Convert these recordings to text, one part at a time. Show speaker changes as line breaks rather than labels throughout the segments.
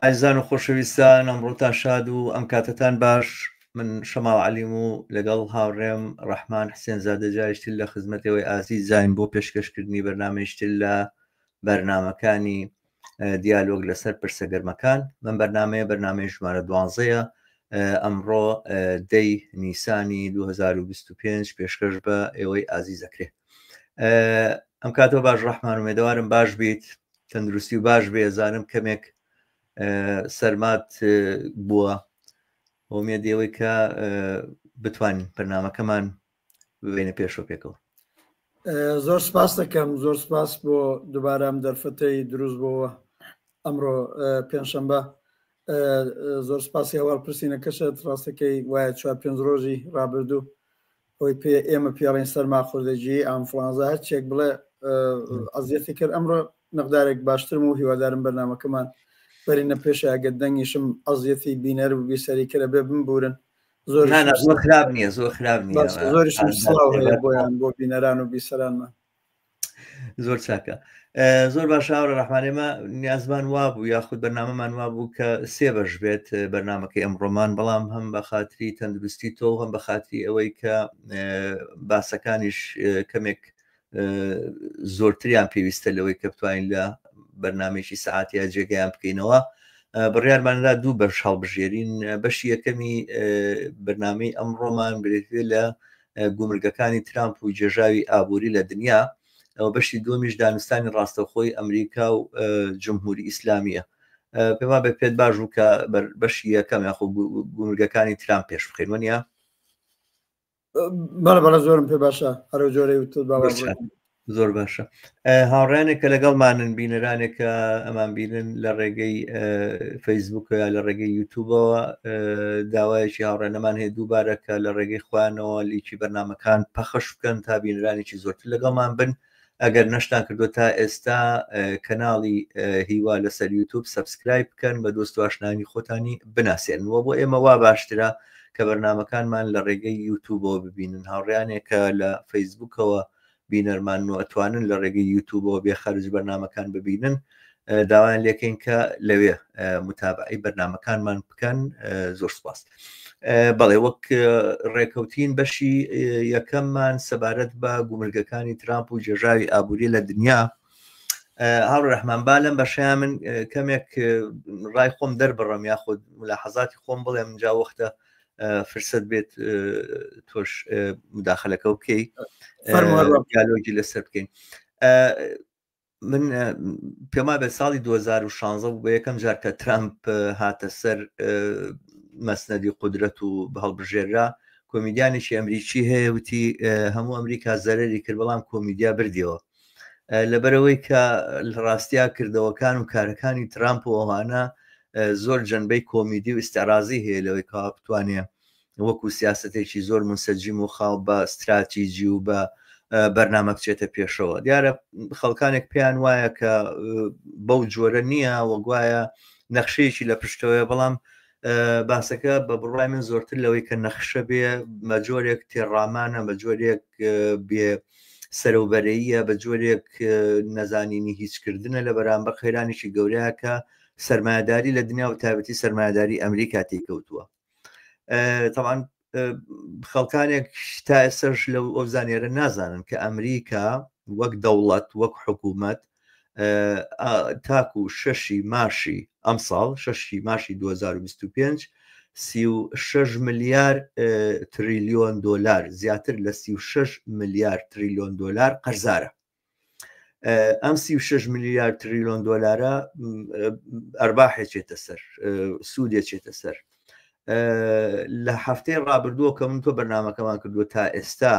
ئازیزان و خۆشەویستان ئەمڕۆتان شاد و ئەم کاتەتان باش من شەماڵ عەلیم و لەگەڵ هاوڕێم ڕەحمان حسێن زادە جایشتر لە خزمەتەوەی ئازیزاین بۆ پێشکەشکردنی بەرنامەیشتر لە بەرنامەکانی دیالۆگ لەسەر پرسە گەرمەکان من بەرنمەیە بەرنمەی ژمارە دوانزەیە ئەمڕۆ دەی نیسانی 2025 پێشکەش بە ئێوەی ئازیزەکرێ ئەم کاتەوە باش ڕەحمان ومێدەوارم باش بیت تەندروستی و باش بێ زانم کەمێک سەرمات بووە ئۆمێدی ئەوەی کە بتوانین بەرنمەکەمان ببینە پێشەوە پێکەوە.
زۆر سپاس دەکەم زۆر سپاس بۆ دووبارە ئەم دەرفەتەی دروست بۆوە ئەمڕۆ پێنجشەمبە زۆر سپاسی هەواڵ پرسینەکەشت ڕاستەکەی وایە چوار پێنج ڕۆژی ڕابردوو ئەوی پێ ئێمە پێڵین سەرما خوردەگی ئەنفلانزا هەرچێک بڵێ ئەزیەتی کرد ئەمڕۆ مقدارێک باشترم و هیوادارم بەرنمەکەمان بەرینە پێش ئەگەر دەنگیشم ئەزیەتی بینەر و بیسەری کرە بێ بمبورن
زۆر زۆر خراپ نییە زۆر خراپ نییە
زۆریشم سڵاو هەیە بۆیان بۆ بینەران و بیسەرانمان
زۆر چاکە زۆر باش هاوڕێ ڕەحمان ئێمە نیازمان وابوو یاخود بەرنامەمان وابوو کە سێ بەش بێت بەرنمەکەی ئەمڕۆمان بەڵام هەم بە خاتری تەندروستی تۆ هەم بە خاتری ئەوەی کە باسەکانیش کەمێک زۆرتریان پێویستە لەوەی کە بتوانین لە بەرنمێکی سەعاتیا جێگەیان بکەینەوە بڕیارماندا دوو بەش هەڵبژێرین بەشی یەکەمی بەرنمەی ئەمڕۆمان برێتێ لە گومرگەکانی ترامپ و گێژاوی ئابووری لە دنیا ئەوە بەشی دووەمیش دانوستانی ڕاستەوخۆی ئەمریکا و جمهوری ئیسلامیە پێما بە پێت باش بوو کە بەشی یەکەم یاخۆ گومرگەکانی ترامپ پێش بخەین وەنیە؟
بەڵێ بەڵێ زۆرم پێ باشە هەرو جۆرەی وتت باوە
زۆر باشە هاوڕێنێک کە لەگەڵمانن بینەرانێک کە ئەمان بینن لە ڕێگەی فەیسبوک یا لە ڕێگەی یوتوبەوە داوایەکی هاوڕێنەمان هەیە دووبارە کە لە ڕێگەی خۆیانەوە لیکی بەرنمەکان پەخش بکەن تا بینرانێکی زۆرتر لەگەڵمان بن ئەگەر نەشتان کردو تا ئێستا کەناڵی هیوا لەسەر یوتوب subscribe بکەن بە دۆست و ئاشنانی خۆتانی بناسێنەوە بۆ ئێمە وا باشترە کە بەرنمەکانمان لە ڕێگەی یوتوبەوە ببینن هاوڕیانێکە لە فەیسبوکەوە بینەرمان و ئەتوانن لە ڕێگەی یوتوبەوە بێ خەرج بەرنمەکان ببینن داوایان لێکەین کە لەوێ متابعی بەرنمەکانمان بکەن زۆر سپاس بەڵێ وەک ڕێکەوتین بەشی یەکەممان سەبارەت بە گومرگەکانی ترامپ و جێژاوی ئابووری لە دنیا هاوڕ ڕەحمان با لەم بەشەیە من کەمێک ڕای خۆم دەربڕم یاخود ملاحەزاتی خۆم بڵێم جا وەختە فرسەت بێت تۆش مداخلەکە بکەی دیالۆگی لەسەر بکەین من پێما بێت ساڵی 2016 بوو بە یەکەم جار کە ترامپ هاتە سەر مەسنەدی قودرەت و هەڵبژێرا کۆمیدیانێکی ئەمریکی هەیە وتی هەموو ئەمریکا زەرری کرد بەڵام کۆمیدیا بردیەوە لەبەرەوەی کە لە ڕاستیا کردەوەکان و کارەکانی ترامپ و ئەوانە زۆر جەنبەی کۆمیدی و ئیسعرازی هەیە لەوەی کە بتوانێ وەکو سیاستێکی زۆر منسەجیم و خاو بە ستراتیجی و بە بەرنامە بچێتە پێشەوە دیارە خەڵکانێک پێیان وایە کە بەو جۆرە نییە وەگوایە نەخشەیەکی لە پشتەوەیە بەڵام باسەکە بە بڕای من زۆرتر لەوەی کە نەخشە بێ بە جۆرێک تێڕامانە بە جۆرێک بێ سەرەوبەرەیە بە جۆرێک نەزانینی هیچکردنە لە بەرامبەر قەیرانێکی گەورەیە کە سەرمایەداری لە دنیا و تایبەتی سەرمایەداری ئەمریکا تێکەوتووە تەبعەن خەڵکانێک تا ئێستاش لەو ئەو زانیارە نازانن کە ئەمریکا وەک دەوڵەت وەک حکوومەت تاکو شەشی مارشی ئەمساڵ شەشی مارشی 2025 36 ملیار تریلیۆن دۆلار زیاتر لە 36 ملیار تریلیۆن دۆلار قەرزارە ئەم 36 ملیار تریلیۆن دۆلارە ئەرباحێکێتە سەر سوودێکێتە سەر لە هەفتەی ڕابردووە کە من تۆ بەرنمەکەمان کردووە تا ئێستا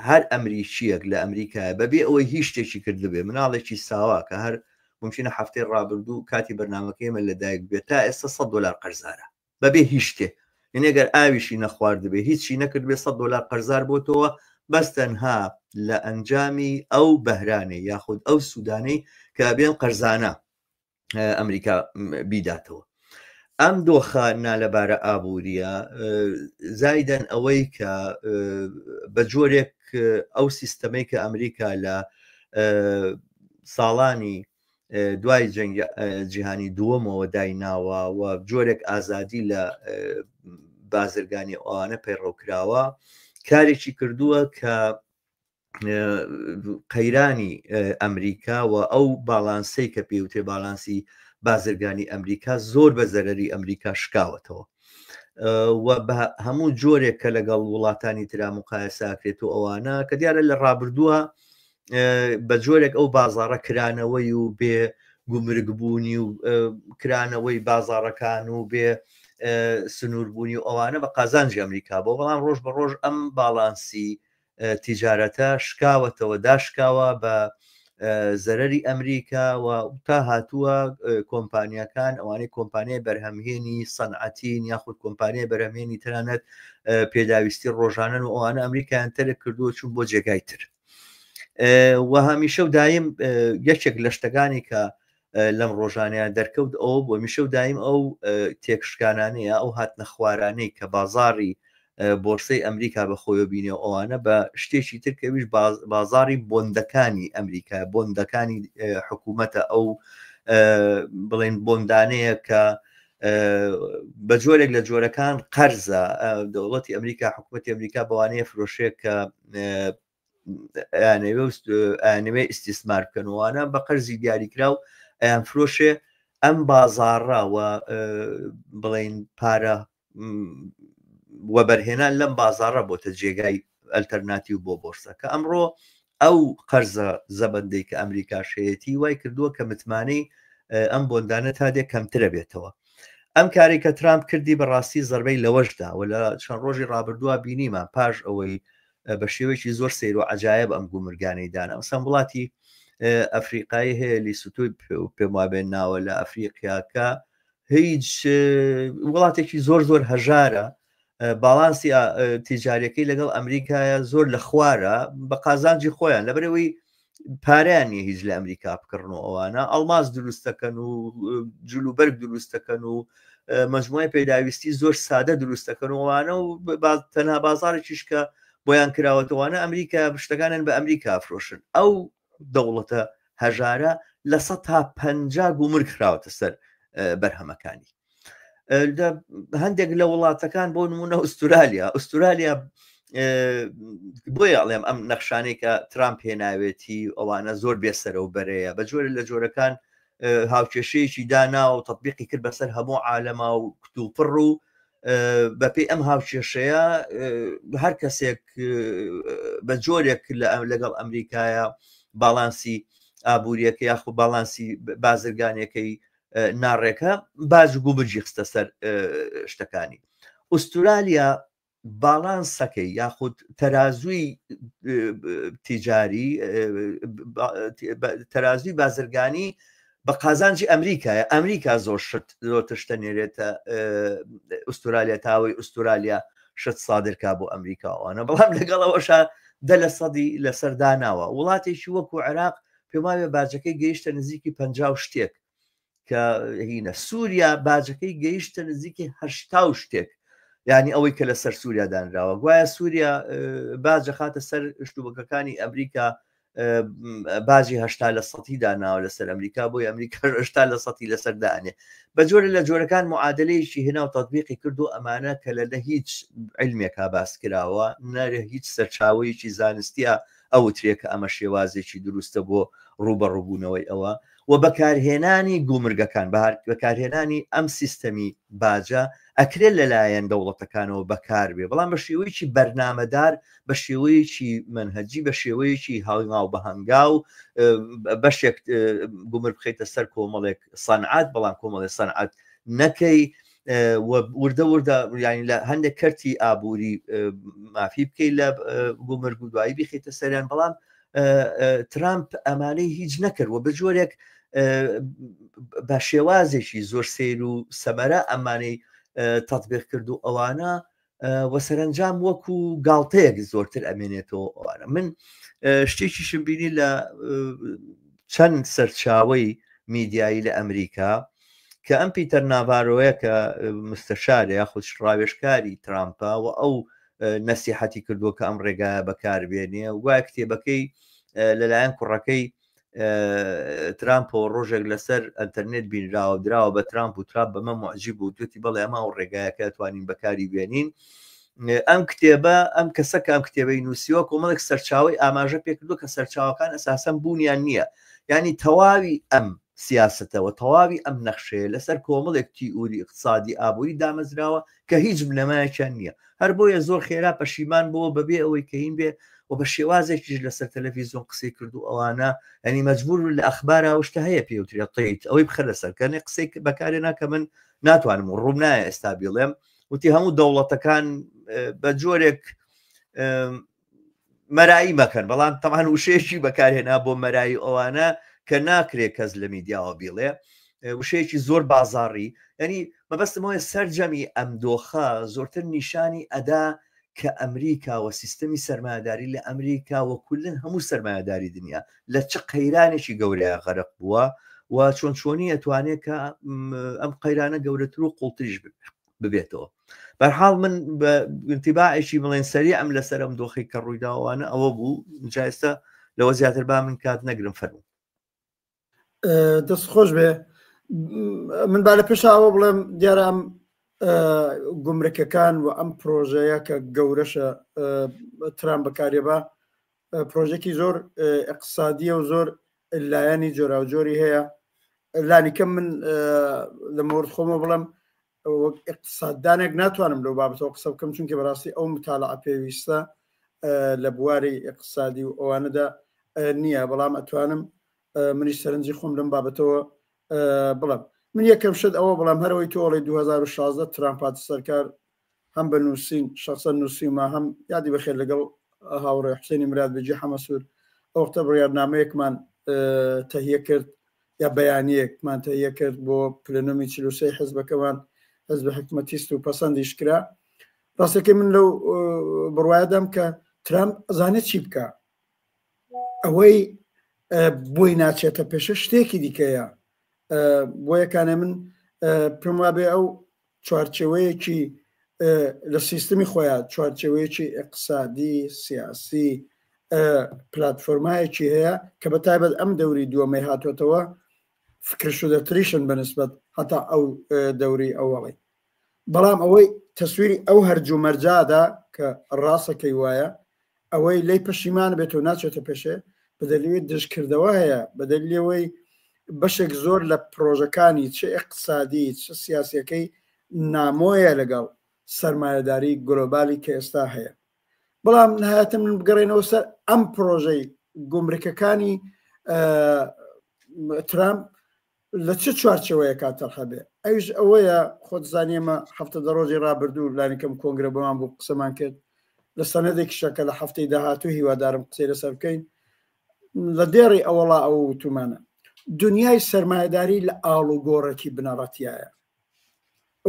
هەر ئەمریکیەک لە ئەمریکایە بەبێ ئەوەی هیچ شتێکی کردبێ مناڵێکی ساوا کە هەر ممکنە هەفتەی ڕابردوو کاتی بەرنمەکەی من لەدایک بێت تا ئێستا 100 دلار قەرزارە بەبێ هیچ شتێ یعنی گەر ئاویشی نەخواردبێ هیچی نەکردبێ 100 دلار قەرزار بۆتەوە بەس تەنها لە ئەنجامی ئەو بەهرانەی یاخود ئەو سوودانەی کە بێن قەرزانە ئەمریکا بیداتەوە ئەم دۆخە نالەبارە ئابووریە زایدەن ئەوەی کە بە جۆرێک ئەو سیستەمەی کە ئەمریکا لە ساڵانی دوای جەنگی جیهانی دووەمەوە دایناوە و جۆرێک ئازادی لە بازرگانی ئەوانە پەیڕەو کراوە کارێکی کردووە کە قەیرانی ئەمریکا و ئەو باڵانسەی کە پێوترێ باڵانسی بازرگانی ئەمریکا زۆر بە زەرەری ئەمریکا شکاوەتەوە و بە هەموو جۆرێک کە لەگەڵ وڵاتانی ترا مقایساکرێت و ئەوانە کە دیارە لە ڕابردووە بە جۆرێک ئەو بازاڕە کرانەوەی و بێ گومرگبوونی و کرانەوەی بازاڕەکان و بێ سنووربوونی و ئەوانە بە قازانجی ئەمریکا بۆ بەڵام ڕۆژ بە ڕۆژ ئەم باڵانسی تیجارەتە شکاوەتەوە داشکاوە بە زەرەری ئەمریکا و تا هاتووە کۆمپانیاکان ئەوانەی کۆمپانیای بەرهەمهێنی سەنعەتین یاخود کۆمپانیای بەرهەمهێنی تەنانەت پێداویستی ڕۆژانەن و ئەوانە ئەمریکایان تەرک کردووە چون بۆ جێگای تر و هەمیشە و دایم یەکێک لە شتەکانی کە لەم ڕۆژانەیە دەرکەوت ئەوە بۆ میشە و دایم ئەو تێکشکانانەیە ئەو هاتنە خوارانەی کە بازاری بۆرسەی ئەمریکا بە خۆیەوە بینێ و ئەوانە بە شتێکی تر کە ئەویش بازاری بۆندەکانی ئەمریکا بۆندەکانی حکوومەتە ئەو بڵێن بۆندانەیە کە بە جۆرێک لە جۆرەکان قەرزە دەوڵەتی ئەمریکا حکوومەتی ئەمریکا بەوانەیە فرۆشێک کە ئەیانەوێ ئیسیسمار بکەن وانە بە قەرزی دیاریکراو ئەیان فرۆشێ ئەم بازاڕە و بڵین پارە وەبەرهێنان لەم بازاڕە بۆتە جێگای ئەلتەرناتیو بۆ بۆرسە کە ئەمڕۆ ئەو قەرزە زەبەندەی کە ئەمریکا شەیەتی وای کردووە کە متمانەی ئەم بۆندانە تا دێ کەمترە بێتەوە ئەم کارێک کە ترامپ کردی بەڕاستی زربەی لەوەشدا و لە چەند ڕۆژی ڕابردووە بینیمان پاش ئەوەی بە شێوەیەکی زۆر سەیر و عجایب ئەم گومرگانەی دانا مەسەن وڵاتی ئەفریقایی هەیە لیسوتوی پێم وابێن ناوە لە ئەفریقیاکە هیچ وڵاتێکی زۆر زۆر هەژارە باڵانسی تیجاریەکەی لەگەڵ ئەمریکایە زۆر لە خوارە بە قازانجی خۆیان لەبەرەوەی پاریان نیە هیچ لە ئەمریکا بکڕن و ئەوانە ئەڵماس دروستەکەن و جلوبەرگ دروستەکەن و مەجموعی پێداویستی زۆر سادە دروستەکەن و ئەوانە و تەنها بازارێکیش کە بۆیان کراوەتەوانە ئەمریکا شتەکانیان بە ئەمریکا فرۆشن ئەو دەوڵەتە هەژارە 50% گومرگ خراوەتە سەر بەرهەمەکانی هەندێک لە وڵاتەکان بۆ نمونە ئوسترالیا ئوسترالیا بۆیە ئەڵێم ئەم نەخشانەی کە ترامپ هێناوێتی ئەوانە زۆر بێسەرە و بەرەیە بە جۆرە لە جۆرەکان هاوکێشەیەکی دانا و تطببیقی کرد بەسەر هەموو عالەما و کتوپڕ و بەپێی ئەم هاوکێشەیە هەر کەسێک بە جۆرێک لەگەڵ ئەمریکایە باڵانسی ئابوووریەکە یاخود باڵانسی بازرگانیەکەی ناڕێکە باج و گومرگی خستە سەر شتەکانی ئوسترالیا باڵانسەکەی یاخود تەرازوی تیجاری تەرازوی بازرگانی بە قازانجی ئەمریکایە ئەمریکا زۆر شت زۆرتر شتە نێرێتە ئوسترالیا تاوەی ئوسترالیا شت سادرکا بۆ ئەمریکاوانە بەڵام لەگەڵەوەشە دە لە سەدی لەسەر داناوە وڵاتێکی وەکو عێراق پێماوێ باجەکەی گەیشتە نزیکی پ و شتێک کە هینە سووریا باجەکەی گەیشتە نزیکی هەشتا و شتێک یعنی ئەوەی کە لەسەر سووریا دانراوە گوایە سووریا باجە خاتە سەر شتوبەکەکانی ئەمریکا باجی هشتا لە سەتی داناوە لەسەر ئەمریکا بۆی ئەمریکا هشتا لە سەتی لەسەر دانێ بە جۆرە لە جۆرەکان معادلەیەکی هێنا و تطبیقی کرد و ئەمانە کە لە لە هیچ علمێکا باس کراوە نەرە هیچ سەرچاوەیەکی زانستیە ئەوترێ کە ئەمە شێوازێکی دروستە بۆ ڕووبەڕووبوونەوەی ئەوە و بەکارهێنانی گومرگەکان، بەکارهێنانی ئەم سیستەمی باجە ئەکرێت لەلایەن دەوڵەتەکانەوە بەکاربێ بەڵام بە شێوەیەکی بەرنامەدار بە شێوەیەکی مەنهەجی بە شێوەیەکی هەنگاو بە هەنگاو بەشێک گومر بخەیتە سەر کۆمەڵێک سەنعەت بەڵام کۆمەڵێک سەنعەت نەکەی وردە وردە یانی لە هەندێک کەرتی ئابووری مافی بکەیت لە گومرگ و دوایی بخیتە سەریان بەڵام ترامپ ئەمانەی هیچ نەکرد و بە جۆرێک بە شێوازێکی زۆر سیر و سەمەرە ئەمانەی تطبیق کرد و ئەوانە و سەرنجام وەکو گاڵتەیەک زۆرتر ئەمێنێتەوە ئەوانە من شتێکیشم بینی لە چەند سەرچاوەی میدیایی لە ئەمریکا کە ئەم پیتەر ناڤارۆیە کە مستەشارە یاخود ڕاوێژکاری ترامپە و ئەو نەسیحەتی کردووە کە ئەم ڕێگایە بەکاربێنێ و گوایە کتێبەکەی لەلایەن کوڕەکەی ترامپەوە ڕۆژێک لەسەر ئەتەرنێت بینراوە دراوە بە ترامپ و ترامپ بەمە معجیب و توتی بەڵێ ئەمە ئەو ڕێگایەکە توانین بەکاری بێنین ئەم کتێبە ئەم کەسە کە ئەم کتێبەی نووسیوە کۆمەڵێک سەرچاوی ئاماژە پێکردو کە سەرچاوەکان ئەساسەن بوونیان نییە ینی تەواوی ئەم سیاستەوە تەواوی ئەم نەخشەیە لەسەر کۆمەڵێک تیئوری اقتصادی ئابووری دامەزراوە کە هیچ بنەمایەکیان نییە هەر بۆیە زۆر خێرا پەشیمان بووە بەبێ ئەوەی کە هین بێ و بە شێوازێکیش لەسەر تەلەفیزیۆن قسەی کرد و ئەوانە ینی مەجبور لە ئەخبارا شتە هەیە پێوترێت طیت ئەوەی بخە لەسەر کەنێ قسەی بەکارێ ناکە من ناتوانم و ڕووم نایە ئێستا بیڵێم وتی هەموو دەوڵەتەکان بە جۆرێک مەرایی مەکەن بەڵام تەمان وشەیەکی بەکارهێنا بۆ مەرایی ئەوانە کە ناکرێت کەس لە میدیاوە بیڵێ وشەیەکی زۆر بازاڕی ینی مەبەستمەوەی سەرجەمی ئەم دۆخە زۆرتر نیشانی ئەدا کە ئەمریکا و سیستەمی سەرمایەداری لە ئەمریکا و کولن هەموو سەرمایەداری دنیا لە چ قەیرانێکی گەورەیە غەرق بووە و چۆن چۆنی ئەتوانێت کە ئەم قەیرانە گەورەتر و قوڵتریش ببێتەوە بەرحاڵ من بە انتباعێکی بڵێن سەری ئەم لەسەر ئەم دۆخی کە ڕوویداوانە ئەوە بوو جایستە لەوە زیاتر با من کات نەگرم فەرموو
دەست خۆش بێ من با لە پێشاوە بڵێم دیارە ئەم گومرکەکان و ئەم پرۆژەیە کە گەورەشە ترام بەکارێ بە پرۆژێکی زۆر اقتصادیە و زۆر لایەنی جۆراوجۆری هەیە لانیکەم من لە مورد خۆمە بڵێم وەک اقتصاددانێک ناتوانم لەو بابەتەوە قسە بکەم چونکە بەڕاستی ئەو متالعە پێویستە لە بواری اقتصادی و ئەوانەدا نییە بەڵام ئەتوانم منیش سەرنجی خۆم لەم بابەتەوە بڵم من یەکەم شت ئەوە بڵام هەرەوەی تۆڵی 2016 ترامپ هاتە سەرکار هەم بە نووسین شخصە نووسیمە هەم یادی بەخێر لەگەڵ هاوڕێ حوسێنی مراد بەجی حەمەسوور ئەو وەختە بڕیارنامەیەکمان تەهیە کرد یا بەیانیەکمان تەهیە کرد بۆ پلێنۆمی 43 حزبەکەمان حزب حکومەتیست و پەسەندیش کرا ڕاستەکەی من لەو بڕوایەدام کە ترامپ ئەزانێت چی بکە ئەوەی بۆی ناچێتە پێشە شتێکی دیکەیە بۆ یەکانە من پێم وابێ ئەو چوارچێوەیەکی لە سیستمی خۆیان چوارچێوەیەکی ئەقسادی سیاسی پلتفۆرمایەکی هەیە کە بە تایبەت ئەم دەوری دووەمەی هاتوێتەوە فکر شدەتریشن بەنسبەت هەتا ئەو دەوری ئەوەڵی بەڵام ئەوەی تەسویری ئەو هەرج و مەرجادا کە ڕاستەکەی وایە ئەوەی لی پەشیمان بێت و ناچێتە پێشێ بەدەلیوی دژکردەوە هەیە بەدەلیەوەی بەشێک زۆر لە پرۆژەکانی چ اقتصادی چ سیاسیەکەی نامۆیە لەگەڵ سەرمایەداری گلۆبالی کە ئێستا هەیە بەڵام نهایەتە من بگەڕێنەوە سەر ئەم پرۆژەی گومرکەکانی ترامپ لە چ چوارچێوەیەکا تەرحە بێ ئەویش ئەوەیە خۆت زانی ئێمە هەفتە دە ڕۆژی ڕابردوو لانیکەم کۆنگرە بۆمان بوو قسەمان کرد لە سەنەدێکیشە کە لە هەفتەی داهاتوو هیوادارم قسەی لەسەر بکەین لە دێڕی ئەوەڵا ئەوە وتومانە دنیای سەرمایەداری لە ئاڵوگۆڕێکی بنەڕەتیایە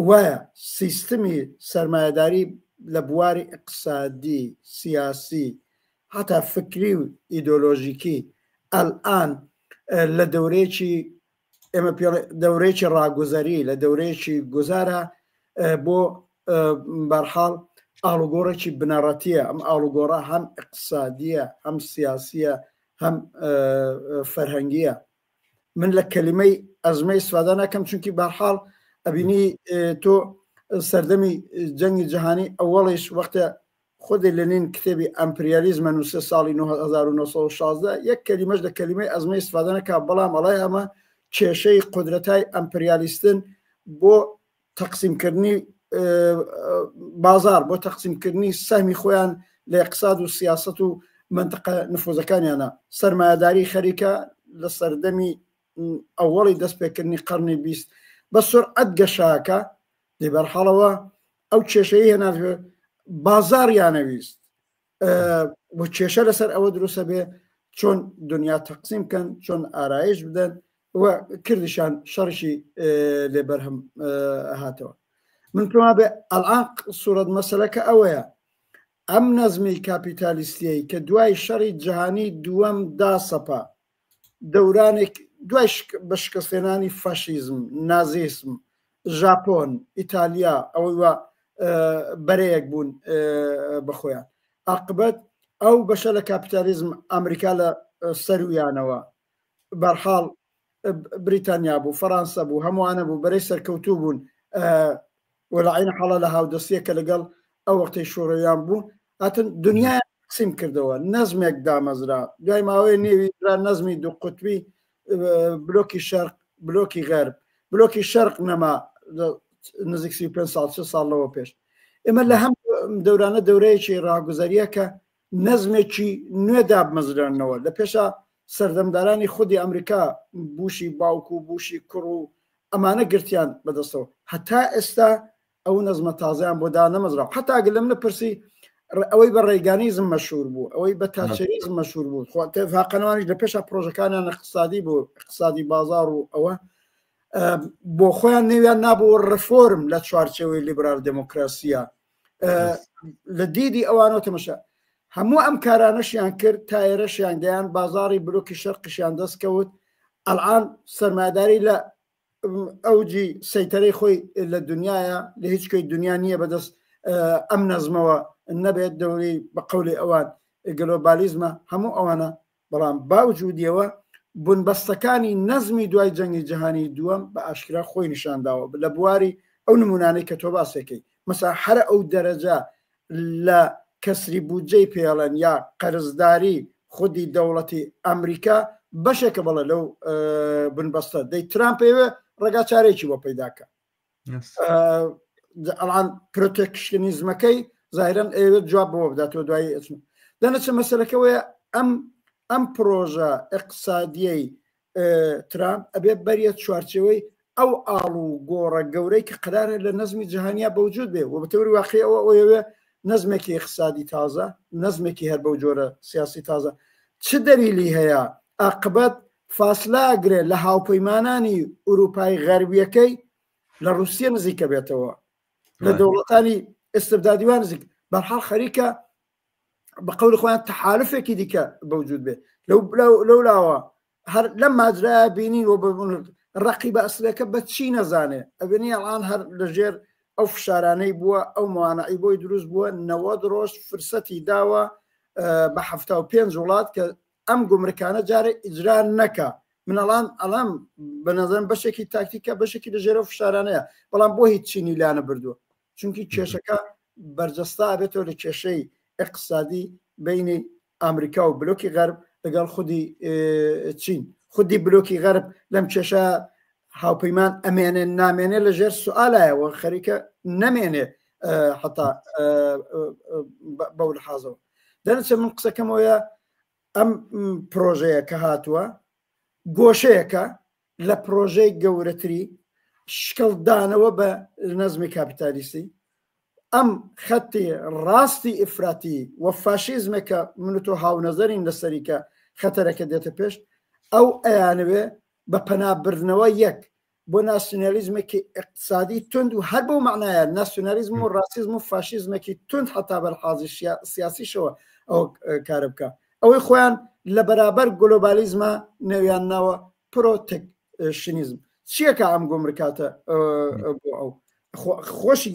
وایە سیستمی سەرمایەداری لە بواری ئیقتسادی، سیاسی، هەتا فکری و ئیدۆلۆژیکی ئەلئان لە دەورەیەکی ئێمە پێ دەورەیەکی ڕاگوزەری لە دەورەیەکی گوزارە بۆ بەرحاڵ ئاڵوگۆڕێکی بنەڕەتیە ئەم ئاڵوگۆڕە هەم ئیقتسادیە هەم سیاسیە هەم فەرهەنگیە من لە کەلیمەی ئەزمە ئیسفادە ناکەم چونکی بەرحاڵ ئەبینی تۆ سەردەمی جەنگی جیهانی ئەوەڵیش وەختە خودی لەنین کتێبی ئەمپریالیزمە نووسێ ساڵی 1916 یەک کەلیمەش لە کەلیمەی ئەزمە ئیسفادە نەکا بەڵام ئەڵێ ئەمە کێشەی قودرەتای ئەمپریالیستن بۆ تەقسیمکردنی بازار بۆ تەقسیمکردنی سەهمی خۆیان لە اقتصاد و سیاست و منطقە نفوزەکانیانە سەرمایەداری خەریکە لە سەردەمی ئەوەڵی دەستپێکردنی قەرنی 20 بە سرعەت گەشاکە دێ بەرحاڵەوە ئەو کێشەی هێنا بازاریانەویست و کێشە لەسەر ئەوە دروستە بێ چۆن دنیا تەقسیم بکەن چۆن ئارایش بدەن و کردیشان شەڕشی لێ بەرهەم هاتەوە من پێما بێ ئەلعاق سوورەت مەسەلەکە ئەوەیە ئەم نەزمی کاپیتالیستیەی کە دوای شەڕی جیهانی دووەم داسەپا دەورانێک دوای بە شکستێنانی فاشیزم نازیسم ژاپۆن ئیتالیا ئەوەی وا بەرەیەک بوون بەخۆیان ئاقبەت ئەو بەشە لە کاپیتالیزم ئەمریکا لە سەرویانەوە. بەرحاڵ بریتانیا بوو فەرانسە بوو هەمووانە بوو بەرەی سەرکەوتوو بوون و لە عین حاڵە لە هاودەستیە کە لەگەڵ ئەو وەختەی شۆڕەویان بوو هاتن دنیا قسیم کردەوە نەزمێک دامەزرا دوای ماوەی نێوی نەزمی دوو قوتبی بلۆکی شەرق بلۆکی غەرب بلۆکی شەرق نەما نزیک 35 ساڵ چ ساڵ لەوە پێش ئێمە لە هەم دەورانە دەورەیەکی ڕاگوزەریە کە نەزمێکی نوێ دابمەزرانەوە لە پێشا سەردەمدارانی خودی ئەمریکا بوشی باوک و بوشی کوڕ و ئەمانە گرتیان بەدەستەوە هەتا ئێستا ئەو نەزمە تازەیان بۆ دانەمەزرا حتا ئەگەر لەم نەپرسی ئەوەی بە ڕێگانیزم مەشهور بوو ئەوەی بە تاچەریزم مەشهور بوو خۆ تێفاقەنەوانیش لە پێشا پرۆژەکانیان اقتصادی بوو اقتصادی بازار و ئەوە بۆ خۆیان نێویان نابوو ڕفۆرم لە چوارچێوەی لیبرال دموکراسیە لە دیدی ئەوانەوە تەمەشا هەموو ئەم کارانەشیان کرد تا ئێرەشیان گەیان بازاری بلۆکی شەرقیشیان دەست کەوت ئەلان سەرمایداری لە ئەوجی سەیتەرەی خۆی لە دنیاە لە هیچ کوێی دنیا نییە بەدەست ئەم نەزمەوە نەبێت دەوری بە قەولی ئەوان گلۆبالیزمە هەموو ئەوانە بەڵام باوجودیەوە بنبەستەکانی نەزمی دوای جەنگی جیهانی دووەم بە ئاشکرا خۆی نیشانداوە لە بواری ئەو نمونانەی کە تۆ باسێکەی مەسا هەر ئەو دەرەجە لە کەسری بودجەی پێڵەن یا قەرزداری خودی دەوڵەتی ئەمریکا بەشێکە بەڵێ لەو بنبەستە دەی ترامپ ئەوێ ڕێگا چارێکی بۆ پەیداکە ئەڵان پرۆتێکشنیزمەکەی زاهرەن ئەوێت جواب بۆ بداتەوە دوایی ئەچن دەنەچە مەسەلەکەوەیە ئەم ئەم پرۆژە اقتصادیەی ترامپ ئەبێ بەریە چوارچێوەی ئەو ئاڵ و گۆڕە گەورەی کە قەرارە لە نەزمی جیهانیا بەوجود بێ و بەتەوری واقعی ئەوە ئەوەیەوێ نەزمێکی اقتصادی تازە نەزمێکی هەر بەو جۆرە سیاسی تازە چ دەلیلی هەیە ئاقبەت فاسلە ئەگرێ لە هاوپەیمانانی ئوروپای غەربیەکەی لە رووسیە نزیکە بێتەوە لە دەوڵەتانی ئستبدادیوان نزیک بەرحاڵ خەریکە بە قەولی خۆیان تەحالفێکی دیکە بەوجود بێ لەو لەو لاوە هەر لەم ماجرایە بینین و ڕقی بە ئەسلەکە بە چی نەزانێ ئەبینی ئەڵان هەر لەژێر ئەو فشارانەی بووە ئەو موانعی بۆی دروست بووە 90 ڕۆژ فرسەتی داوە بە 75 وڵات کە ئەم گومرکانە جارێ ئیجرا نەکا مناڵان ئەڵام بە نظرم بەشێکی تاکتیکە بەشێکی لە ژێرە فشارانەیە بەڵام بۆ هیچ چینی لانە بردووە چونکی کێشەکە بەرجەستا بێتەوە لە کێشەی اقتصادی بینی ئەمریکا و بلۆکی غەرب لەگەڵ خودی چین خودی بلۆکی غەرب لەم کێشە هاوپەیمان ئەمێنێ نامێنێ لە ژێر سوالایەوە خەریکە نەمێنێ حتا بەو لحازەوە دەرچە من قسەکەمەوەیە ئەم پرۆژەیە کە هاتووە گۆشەیەکە لە پرۆژەی گەورەتری شکڵدانەوە بە نەزمی کاپیتالیستی ئەم خەتی ڕاستی ئیفراتی و فاشیزمێکە من و تۆ هاونەزەرین لەسەری کە خەتەرەکە دێتە پێش ئەو ئەیانەوێ بە پەنابردنەوە یەک بۆ ناسیۆنالیزمێکی ئیقتسادی توند و هەر بەو مەعنایە ناسیۆنالیزم و ڕاسیزم و فاشیزمێکی توند حتا بە لحازی سیاسیشەوە ئەو کارە بکە ئەوەی خۆیان لە بەرابەر گلۆبالیزمە نێویان ناوە پرۆتێکشنیزم چیەکە ئەم گۆمرکاتە بۆ ئەو خۆشی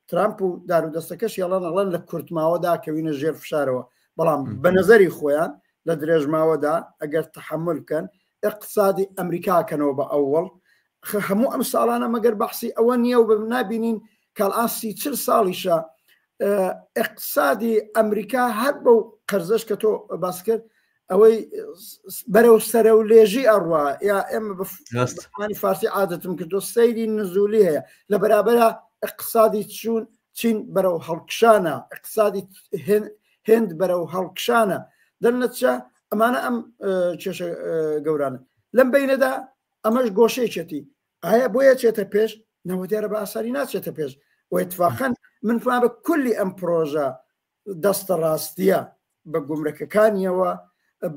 ترامپ و دار و دەستەکەش یاڵان ئەڵەن لە کورتماوەدا کەوینە ژێر فشارەوە بەڵام بە نظری خۆیان لە درێژماوەدا ئەگەر تحمل بکەن اقتصادی ئەمریکا کەنەوە بە ئەوەڵ هەموو ئەم ساڵانە مەگەر بەحسی ئەوە نییە و نابینین کاڵان سی چل ساڵیشە اقتصادی ئەمریکا هەر بەو قەرزەش کە تۆ باس کرد ئەوەی بەرەو سەرە و لێژی ئەڕوا یا ئێمە بەانی فارسی عادەتم کردو سەیری نزولی هەیە لە بەرابەرە اقتصادی چوون چین بەرەو هەڵکشانە اقتصادی هند بەرەو هەڵکشانە دەرنەچە ئەمانە ئەم کێشە گەورانە لەم بینەدا ئەمەش گۆشەیەکێتی ئایا بۆیە چێتە پێش نەوە دیارە بە ئاسانی ناچێتە پێش و اتفاقا من پێم بە کولی ئەم پرۆژە دەستە ڕاستیە بە گومرەکەکانیەوە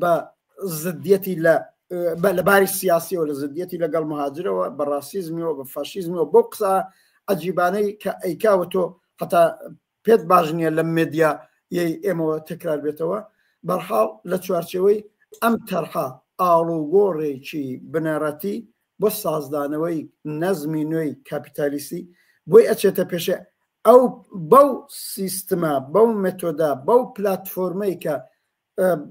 بە زدیەتی لە لە باری سیاسیەوە لە زدیەتی لەگەڵ مهاجرەوە بە ڕاسیزمیەوە بە فاشیزمیەوە بۆ قسە عجیبانەی کە ئەیکاوە تۆ هەتا پێت باش نییە لە مێدیا یەی ئێمەوە تکرار بێتەوە بەرحاڵ لە چوارچێوەی ئەم تەرحە ئاڵوگۆڕێکی بنەڕەتی بۆ سازدانەوەی نەزمی نوێی کاپیتالیستی بۆی ئەچێتە پێشێ ئەو بەو سیستمە بەو مێتۆدە بەو پلاتفۆرمەی کە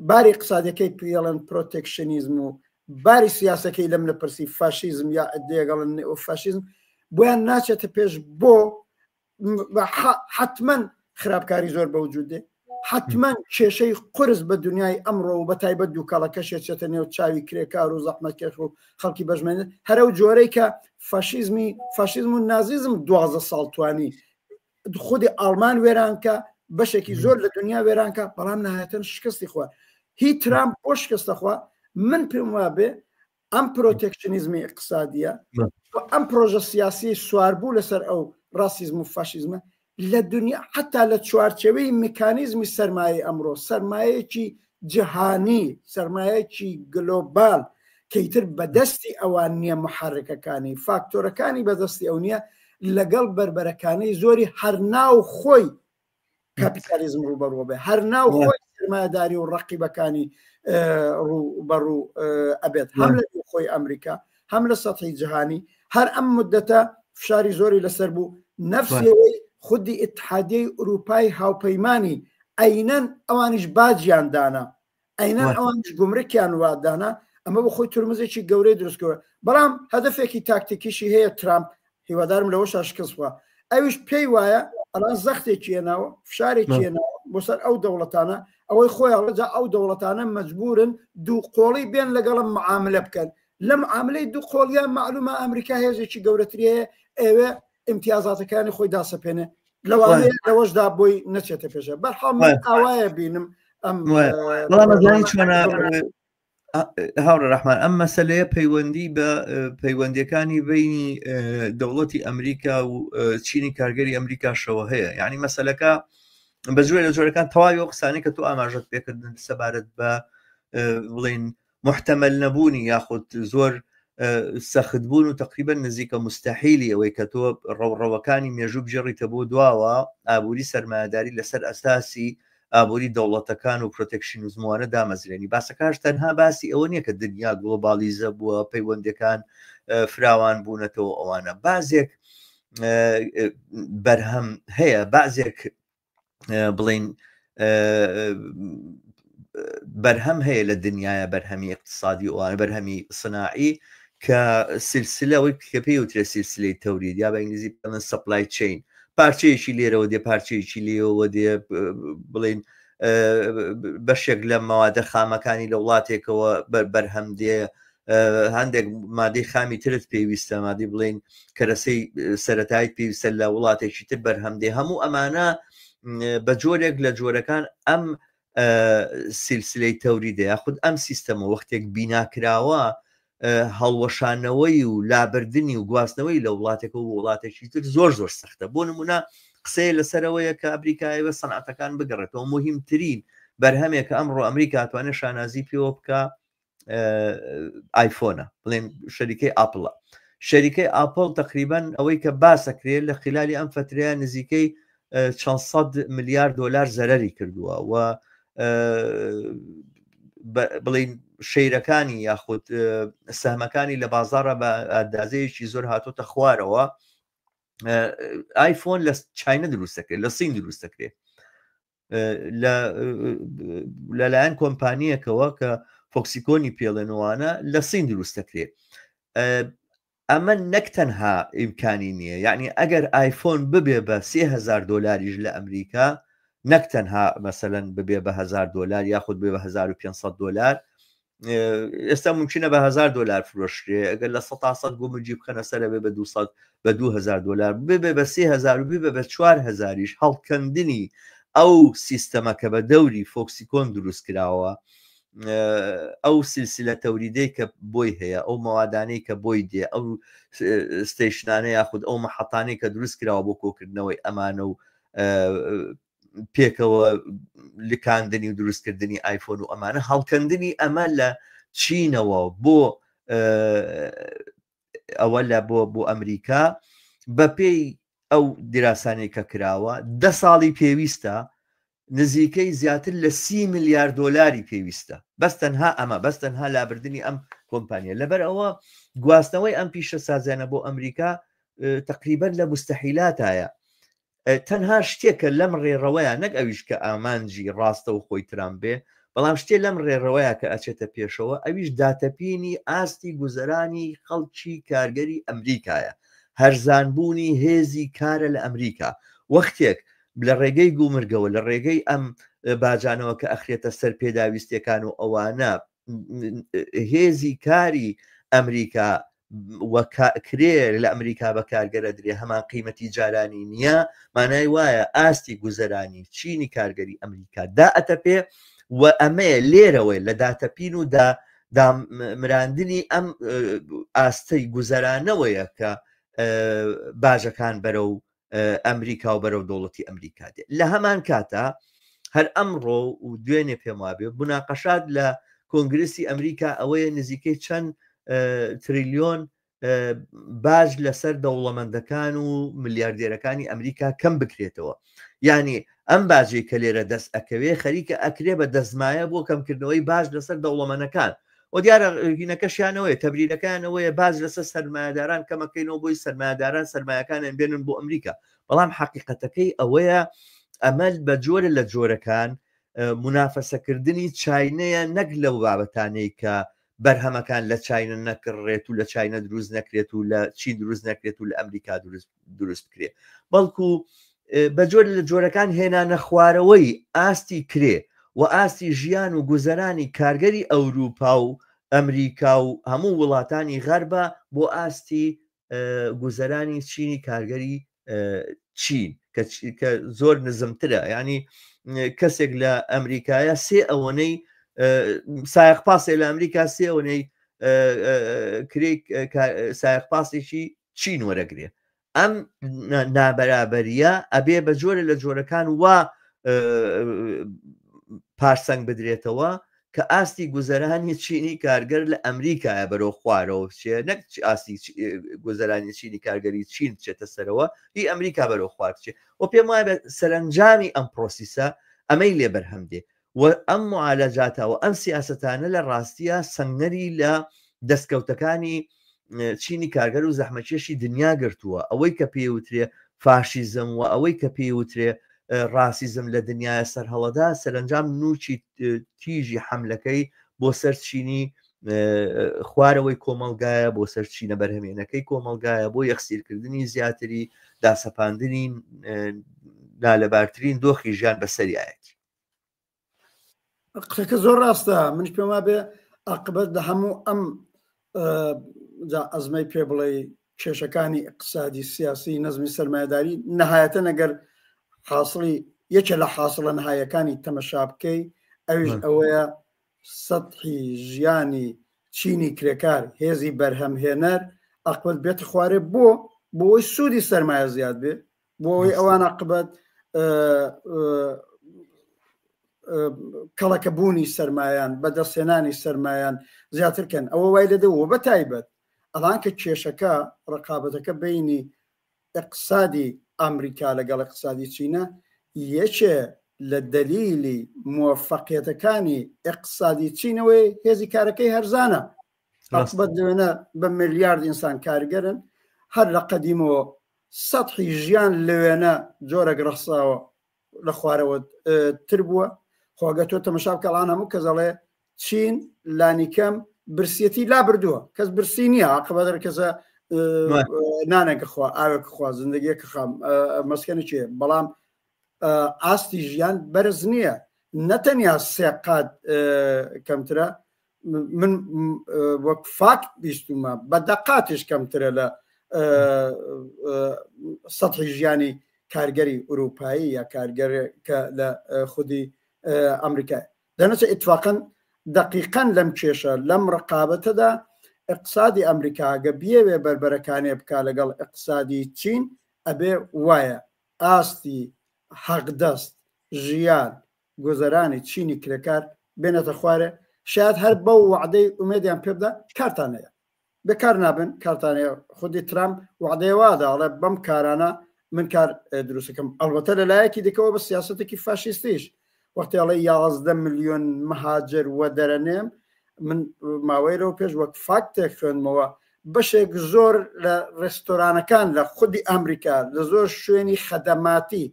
باری اقتصادەکەی پێڵەن پرۆتێکشنیزم و باری سیاسەکەی لەم لە پرسی فاشیزم یا دێگەڵن فاشیزم بۆیان ناچێتە پێش بۆ حتمما خراپکاری زۆر بەوجود دێ حتمما کێشەی قرس بە دنیای ئەمڕۆ و بە تایبەت دووکەڵەکەشێ چێتە نێو چاوی کرێکار و زەحمەتکێش و خەڵکی بەژمێنێت هەرەو جۆرەی کە فاشیزمی فاشیزم و نازیزم دوازە ساڵ توانی خودی ئاڵمان وێرانکە بەشێکی زۆر لە دنیا وێرانکە بەڵام نهایەتەن شکستی خوا هی ترامپ بۆ شکستەخوا من پێم وابێ ئەم پرۆتێکشنیزمی اقتصادیە ئەم پرۆژە سیاسی سواربوو لەسەر ئەو ڕاسیزم و فاشیزمە لە دنیا حتا لە چوارچەوەی میکانیزمی سەرمایە ئەمڕۆ سەرمایەکی جیهانی سەرمایەکی گلۆبال کەیتر بەدەستی ئەوان نییە محرکەکانی فاکتۆرەکانی بەدەستی ئەو نییە لەگەڵ بەربەرەکانی زۆری هەر ناو خۆی کاپیتالیزم ڕوبەڕوە بێ هەر ناو خۆی سەرمایەداری و ڕقیبەکانی ڕوبەڕوو ئەبێت هەم لە خۆی ئەمریکا هەم لە سەحی جیهانی هەر ئەم مدەتە فشاری زۆری لەسەر بوو نەفسیەوەی خودی ئتحادیەی ئوروپای هاوپەیمانی ئەینەن ئەوانیش باجیان دانا ئەینەن ئەوانیش گومرکیان وا دانا ئەمە بۆ خۆی ترمزێکی گەورەی دروست کردوە بەڵام هەدەفێکی تاکتیکیشی هەیە ترامپ هیوادارم لەوە شکست بخوا ئەویش پێی وایە ئەڵان زەختێکی هێناوە فشارێکی هێناوە بۆ سەر ئەو دەوڵەتانە ئەوەی خۆی هەڵەجا ئەو دەوڵەتانە مەجبورن دوو قۆڵی بێن لەگەڵم معاملە بکەن لە معاملەی دوو قۆڵیان معلومە ئەمریکا هێزێکی گەورەتری هەیە ئەوێ ئیمتیازاتەکانی خۆی داسەپێنێ لەوانەیە لەوەشدا بۆی نەچێتە پێشە بەرحاڵ من ئاوایە بینم ئەم
بەڵام ئەزانی چۆنە هاوڕێ ڕەحمان ئەم مەسلەیە پەیوەندی بە پەیوەندیەکانی بینی دەوڵەتی ئەمریکا و چینی کارگەری ئەمریکاشەوە هەیە یعنی مەسلەکە بە جۆرە لە جۆرەکان تەواوی ئەو قسانەی کە تۆ ئاماژەت پێکردن سەبارەت بە بڵین محتەمەل نەبوونی یاخود زۆر سەخت بوون و تقریبا نزیکە مستحیلی ئەوەی کە تۆ ڕەوڕەوەکانی مێژوو بگێڕیتە بۆ دواوە ئابووری سەرمایەداری لەسەر ئەساسی ئابووری دەوڵەتەکان و پرۆتێکشنزموانە دامەزرێنی باسەکەش تەنها باسی ئەوە نییە کە دنیا گلۆبالیزە بووە پەیوەندەکان فراوان بوونەتەوە ئەوانە بازێک بەرهەم هەیە بازێک بڵین بەرهەم هەیە لە دنیاە بەرهەمی اقتصادی ئەوانە بەرهەمی سناعی کە سلسلە ئەوەی کە پێی وترێ سلسلەی تەورید یا بە ئینگلیزی پێڵێن supply chain پارچەیەکی لێرەوە دێ پارچەیەکی لێەوە دێ بڵین بەشێک لە مەوادە خامەکانی لە وڵاتێکەوە بەرهەم دێ هەندێک مادەی خامی ترت پێویستە مادی بڵین کەرەسەی سەتایی پێویستە لە وڵاتێکی تر بەرهەم دێ هەموو ئەمانە بە جۆرێک لە جۆرەکان ئەم سلسلەی تەوریدە یاخود ئەم سیستەمە وەختێک بیناکراوە هەڵوەشانەوەی و لابردنی و گواستنەوەی لە وڵاتێکەوە بۆ وڵاتێکی تر زۆر زۆر سەختە بۆ نمونە قسەیە لەسەرەوەیە کە ئەمریکایەوە سەنعەتەکان بگەڕێتەوە مهمترین بەرهەمێک کە ئەمڕۆ ئەمریکا توانێت شانازی پێوە بکە ئایفۆنە بڵێن شەریکەی ئاپڵە شەریکەی ئاپڵ تقریبان ئەوەی کە باسەکرێت لە خلالی ئەم فترەیە نزیکەی چەند سەد ملیار دۆلار زەرری کردووە و بڵین شەیرەکانی یاخود سەهمەکانی لە بازارە بە ئەندازەیەکی زۆر هاتۆتە خوارەوە ئایفۆن لە چینە دروست دەکرێت لە سین دروست دەکرێت لەلایەن کۆمپانیەکەوە کە فۆکسیکۆنی پێڵێنوانە لە سین دروست دەکرێت ئەمە نەک تەنها ئیمکانی نییە یعنی ئەگەر ئایفۆن ببێ بە 3000 دۆلاریش لە ئەمریکا نەک تەنها مەسەلەن ببێ بە 1000 دۆلار یاخود بێ بە 1500 دۆلار ئێستا ممکنە بە 1000 دۆلار فرۆشرێ ئەگەر لە 100 گومرگی بخەنە سەر بێ بە 200 بە 2000 دۆلار ببێ بە 3000 و ببێ بە 4000یش هەڵکەندنی ئەو سیستەمە کە بە دەوری فۆکسیکۆن دروست کراوە ئەو سلسلە تەوریدەی کە بۆی هەیە ئەو مەوادانەی کە بۆی دێ ئەو ستەیشنانە یاخود ئەو مەحەتانەی کە دروست کراوە بۆ کۆکردنەوەی ئەمانە و پێکەوە لکاندنی و دروستکردنی ئایفۆن و ئەمانە هەڵکەندنی ئەمە لە چینەوە بۆ ئەوە لە بۆ بۆ ئەمریکا بەپێی ئەو دیراسانەی کە کراوە دە ساڵی پێویستە نزیکەی زیاتر لە سی ملیار دۆلاری پێویستە بەس تەنها ئەمە بەس تەنها لابردنی ئەم کۆمپانیا لەبەر ئەوە گواستنەوەی ئەم پیشە سازیانە بۆ ئەمریکا تقریبا لە مستحیلاتایە تەنها شتێکە لەم ڕێڕەوەیە نەک ئەویش کە ئامانجی ڕاستە و خۆی ترام بێ. بەڵام شتێ لەم ڕێڕەوەیە کە ئەچێتە پێشەوە ئەویش داتەپینی ئاستی گوزەرانی خەڵکی کارگەری ئەمریکایە، هەرزانبوونی هێزی کارە لە ئەمریکا. وەختێک لە ڕێگەی گومرگەوە، لە ڕێگەی ئەم باجانەوە کە ئەخرێتە سەر پێداویستیەکان و ئەوانە، هێزی کاری ئەمریکا و کرێ لە ئەمریکا بە کارگەرە درێ هەمان قیمەتی جارانی نییە، مانای وایە ئاستی گوزەرانی چینی کارگەری ئەمریکا دائەتەپێ و ئەمەیە لێرەوەی لە داتەپین و دا دامراندنی ئەم ئاستەی گوزەرانەوەیە کە باجەکان بەرەو ئەمریکا و بەرەو دەوڵەتی ئەمریکا دێ. لە هەمان کاتا هەر ئەمڕۆ و دوێنێ پێم وابێ مناقەشات لە کۆنگرسی ئەمریکا ئەوەیە نزیکەی چەند تریلیۆن باج لەسەر دەوڵەمەندەکان و ملیاردێرەکانی ئەمریکا کەم بکرێتەوە. یعنی ئەم باجەی کە لێرە دەست ئەکەوێ خەریکە ئەکرێ بە دەستمایە بۆ کەمکردنەوەی باج لەسەر دەوڵەمەنەکان. و دیارە هینەکەشیانەوەیە تەبریرەکانەوەیە باج لەسەر سەرمایەداران کەمەکەینەوە بۆی سەرمایەداران سەرمایەکانیان بێنن بۆ ئەمریکا. بەڵام حەقیقەتەکەی ئەوەیە ئەمە بە جۆرە لە جۆرەکان منافەسەکردنی چاینەیە نەک لەو بابەتانەی کە بەرهەمەکان لە چاینە نەکڕێت و لە چاینە دروست نەکرێت و لە چین دروست نەکرێت و لە ئەمریکا دروست دروست بکرێت، بەڵکو بە جۆر لە جۆرەکان هێنانە خوارەوەی ئاستی کرێ و ئاستی ژیان و گوزەرانی کارگەری ئەوروپا و ئەمریکا و هەموو وڵاتانی غەربە بۆ ئاستی گوزەرانی چینی کارگەری چین کە زۆر نزمترە. ینی کەسێک لە ئەمریکایە سێ ئەوەنەی سایق پاسێ لە ئەمریکا سێ ئەوەنەی کرێ سایق پاسێکی چین وەرەگرێ. ئەم نابەرابەریە ئەبێ بە جۆرە لە جۆرەکان وا پارسەنگ بدرێتەوە کە ئاستی گوزەرانی چینی کارگەر لە ئەمریکایە بەرەو خوارەوە بچێ، نەک ئاستی گوزەرانی چینی کارگەری چین بچێتە سەرەوە، هی ئەمریکا بەرەو خوار بچێ. و پێم وایە سەرەنجامی ئەم پرۆسیسە ئەمەی لێ بەرهەم دێ و ئەم معالەجاتە و ئەم سیاسەتانە لە ڕاستیە سەنگەری لە دەستکەوتەکانی چینی کارگەر و زەحمەتکێشی دنیا گرتووە. ئەوەی کە پێی وترێ فاشیزم و ئەوەی کە پێی وترێ ڕاسیزم لە دنیاە سەرهەڵەدا، سەرەنجام نوکی تیژی حەملەکەی بۆ سەر چینی خوارەوەی کۆمەڵگایە، بۆ سەر چینە بەرهەمێنەکەی کۆمەڵگایە، بۆ یەخسیرکردنی زیاتری داسەپاندنی نالەبارترین دۆخی ژیان بەسەریایەتی.
قسەکە زۆر ڕاستە. منیش پێم وابێ عاقبەت لە هەموو ئەم جا ئەزمەی پێ بڵێ کێشەکانی اقتصادی سیاسی نەزمی سەرمایەداری نهایەتە نەگەر حاصلی یەکێ لە حاصلە نهایەکانی تەمەشا بکەی ئەویش ئەوەیە سەتحی ژیانی چینی کرێکار هێزی بەرهەمهێنەر ئەقبەت بێتە خوارێ بۆ بۆی سوودی سەرمایە زیاد بێ بۆ ئەوەی ئەوان عقبەت کەڵەکە بوونی سەرمایان بەدەستهێنانی سەرمایان زیاتر کەن ئەوە وای لێ دەوە بە تایبەت ئەڵان کە کێشەکە ڕقابەتەکە بینی اقتصادی ئەمریکا لەگەڵ اقتصادی چینە یەکێ لە دەلیلی موفقیەتەکانی اقتصادی چینەوەی هێزی کارەکەی هەرزانە عقبەت لەوێنە بە ملیارد ئینسان کارگەرن هەر لە قەدیمەوە سەتحی ژیان لەوێنە جۆرەک ڕەخساوە لە خوارەوە تر بووە. خۆگە تۆ تەمەشا بکە ئەڵان هەموو کەس ئەڵێ چین لانیکەم برسیەتی لا بردووە، کەس برسی نییە، عاقبەت کەسە نانێکە خوا ئاوێک خوا زندگیەکە خام مەسکەنێکی، بەڵام ئاستی ژیان بەرز نییە، نەتەنیا سێ قات کەمترە، من وەک فاکت بیستومە بە دەقاتیش کەمترە لە سەحی ژیانی کارگەری ئوروپایی یا کارگەر کە لە خودی ئەمریکای دەنەچە. ئیتفاقەن دقیقەن لەم کێشە لەم ڕقابەتەدا اقتصادی ئەمریکا گە بیەوێ بەربەرەکانێ بک لەگەڵ اقتصادی چین ئەبێ وایە ئاستی حەقدەست ژیان گوزەرانی چینی کرێکار بێنێتە خوارێ، شاید هەر بەو وعدەی ئومێدیان پێ بدا کارتان هەیە بێکار نابن کارتان هەیە. خودی ترامپ وعدەی وادا ئەڵێ بەم کارانە من کار دروستەکەم. ئەلبەتە لە لایەکی دیکەوە بە سیاسەتێکی فاشیستیش وەختی ئەڵێ 11 ملیۆن مهاجر وەدەرەنێم، من ماوەی لەوە پێش وەک فاکتێک خوێندمەوە بەشێک زۆر لە ڕێستۆرانەکان لە خودی ئەمریکا لە زۆر شوێنی خەدەماتی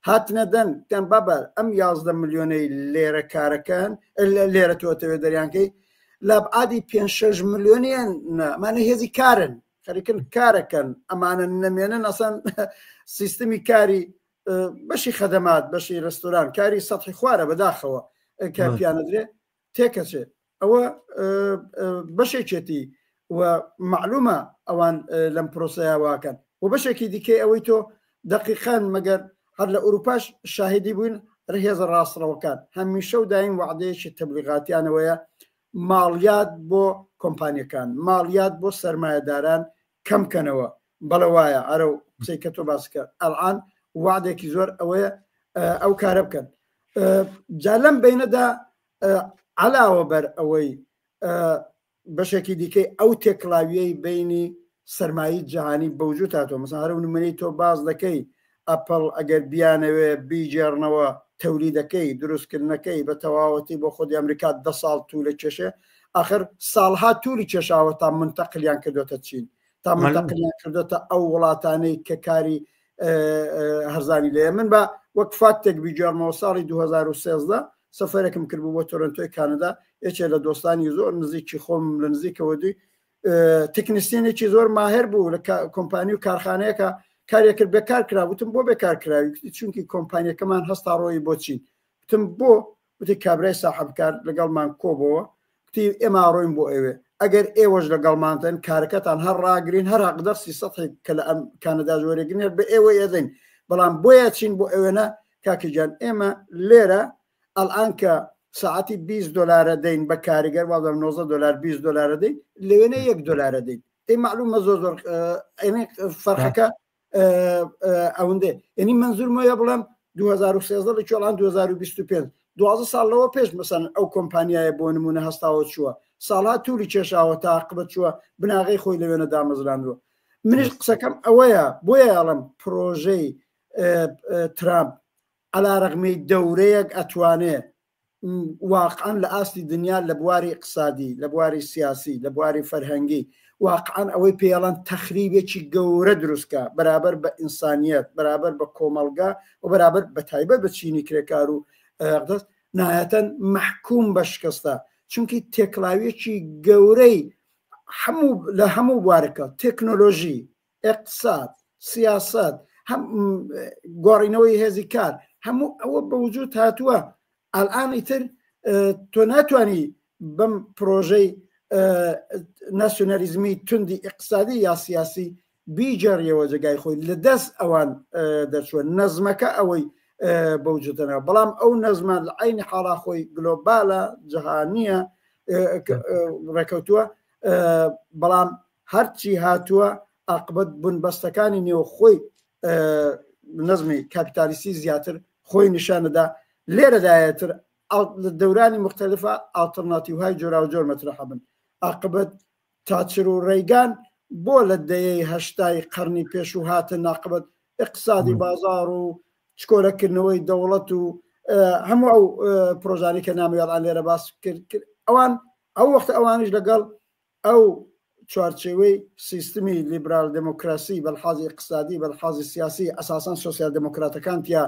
هاتنە دەنگ تەن بابە ئەم 11 ملیۆنەی لێرە کارەکەن لێرە تۆتەوێ دەریانکەی لابعادی 5 6 ملیۆنیان ئەمانە هێزی کارن خەریکن کارەکەن ئەمانە نەمێنن ئەسان سیستمی کاری بەشی خەدەمات بەشی رێستۆران کاری سەحی خوارە بەداخەوە کە پیانەدرێ تێکەچێ ئەوە بەشێکێتی و معلومە ئەوان لەم پرۆسەیە واکەن و بەشێکی دیکەی ئەوەی تۆ دقیقان مەگەر هەر لە ئەوروپاش شاهدی بووین ڕێزە ڕاستڕەوەکان هەمیشە و دایم وعدەیەکی تەبلیغاتیانەوەیە ماڵیات بۆ کۆمپانیەکان ماڵیات بۆ سەرمایەداران کەم کەنەوە بەڵێ وایە ئەرە قسەی کە تۆ باس کرد ئەلان وعدێکی زۆر ئەوەیە ئەو کارە بکەن جا لەم بینەدا علاوە بەر ئەوەی بەشێکی دیکەی ئەو تێکڵاویەی بینی سەرمایی جیهانی بەوجود هاتووە مەسەن هەر نمونەی تۆ باز دەکەی ئەپڵ ئەگەر بیانەوێ بیگێڕنەوە تەولیدەکەی دروستکردنەکەی بە تەواوەتی بۆ خودی ئەمریکا دە ساڵ توولە کێشێ ئاخر ساڵها توولی کێشاوە تا منتەقلیان کردوتە چین تا منتەقلیان کردوتە ئەو وڵاتانەی کە کاری هەرزانی لێ من بە وەک فاکتێک بیگێڕمەوە ساڵی 2013 سەفەرێکم کردبوو بۆ تۆرنتۆی کانەدا یەکێ لە دۆستانی زۆر نزیکی خۆم لە نزیکەوە دوی تەکنیسیەنێکی زۆر ماهر بوو لە کۆمپانی و کارخانەیەکە کارێک کرد بێکار کرا وتم بۆ بێکار کراوی چونکی کۆمپانیەکەمان هەستا ڕۆی بۆچی وتم بۆ وتی کابرای ساحەبکار لەگەڵمان کۆبەوە وتی ئێمە ڕۆین بۆ ئەوێ ئەگەر ئێوەش لەگەڵمانتن کارەکەتان هەر ڕاگرین هەر حەقدەستی سەحی کە لە ئەم کانەدا ژۆرێگرین هەر بە ئێوە ئێدەین بەڵام بۆیە چین بۆ ئەوێنە کاکە گیان ئێمە لێرە ئەلئان کە ساعەتی 20 دلارە دەین بە کاریگەر وابزانم 19 دلار 20 دلارە دەین لەوێنە یەک دلارە دەین ئەی معلومە زۆر زۆر ئەمە فەرقەکە ئەوەندێ یعنی منزورمەیە بڵێم 2013 لە کوێڵان 2025 دوازە ساڵ لەوە پێش مەسەن ئەو کۆمپانیایە بۆ نمونە هەستاوە چووە ساڵا تولی کێشاوە تاقبە چووە بناغەی خۆی لەوێنە دامەزراندووە منیش قسەکەم ئەوەیە بۆیە ئەڵم پرۆژەی ترامپ عەلا رەغمی دەورەیەک ئەتوانێ واقعا لە ئاستی دنیا لە بواری اقتصادی لە بواری سیاسی لە بواری فەرهەنگی واقعا ئەوەی پێڵەن تەخریبێکی گەورە دروستکە بەرابەر بە ئینسانیەت بەرابەر بە کۆمەڵگا و بەرابەر بە تایبەت بە چینی کرێکار و دەست نهایەتەن مەحکوم بە شکستە چونکی تێکڵاویەکی گەورەی هەموو لە هەموو بوارەکە تەکنۆلۆژی اقتصاد، سیاسەت، هەم گۆڕینەوەی هێزی کار هەموو ئەوە بە وجود هاتووە ئەلان ئیتر تۆ ناتوانانی بەم پرۆژەی ناسیۆنالیزمی توندی اقتصادی یا سیاسی بیجاڕیەوە جێگای خۆی لە دەست ئەوان دەرچووە نەزمەکە ئەوەی بەوجودەنەوە بەڵام ئەو نەزمە لە عینی حاڵا خۆی گلۆبالە جەهانیە ڕێکەوتووە بەڵام هەرچی هاتووە ئاقبەت بنبەستەکانی نێوخۆی نەزمی کاپیتالیستی زیاتر خۆی نیشانەدا لێرەدایەتر لە دەورانی مختلفە ئاڵتەرناتیوهای جۆراوجۆر مەترەحە بن ئاقبەت تاچر و ڕێگان بۆ لە دەیەی هەشتای قەرنی پێشوو هاتە ناقبەت اقتصادی بازار و چکۆلەکردنەوەی دەوڵەت و هەموو ئەو پرۆژانی کە نامەوێڵان لێرە باس کرد ئەوان ئەو وەختە ئەوانیش لەگەڵ ئەو چوارچێوەی سیستمی لیبرال دێمۆکراسی بە لحازی ئیقتسادی بە لحازی سیاسی ئەساسەن سۆسیال دێمۆکراتەکان تیا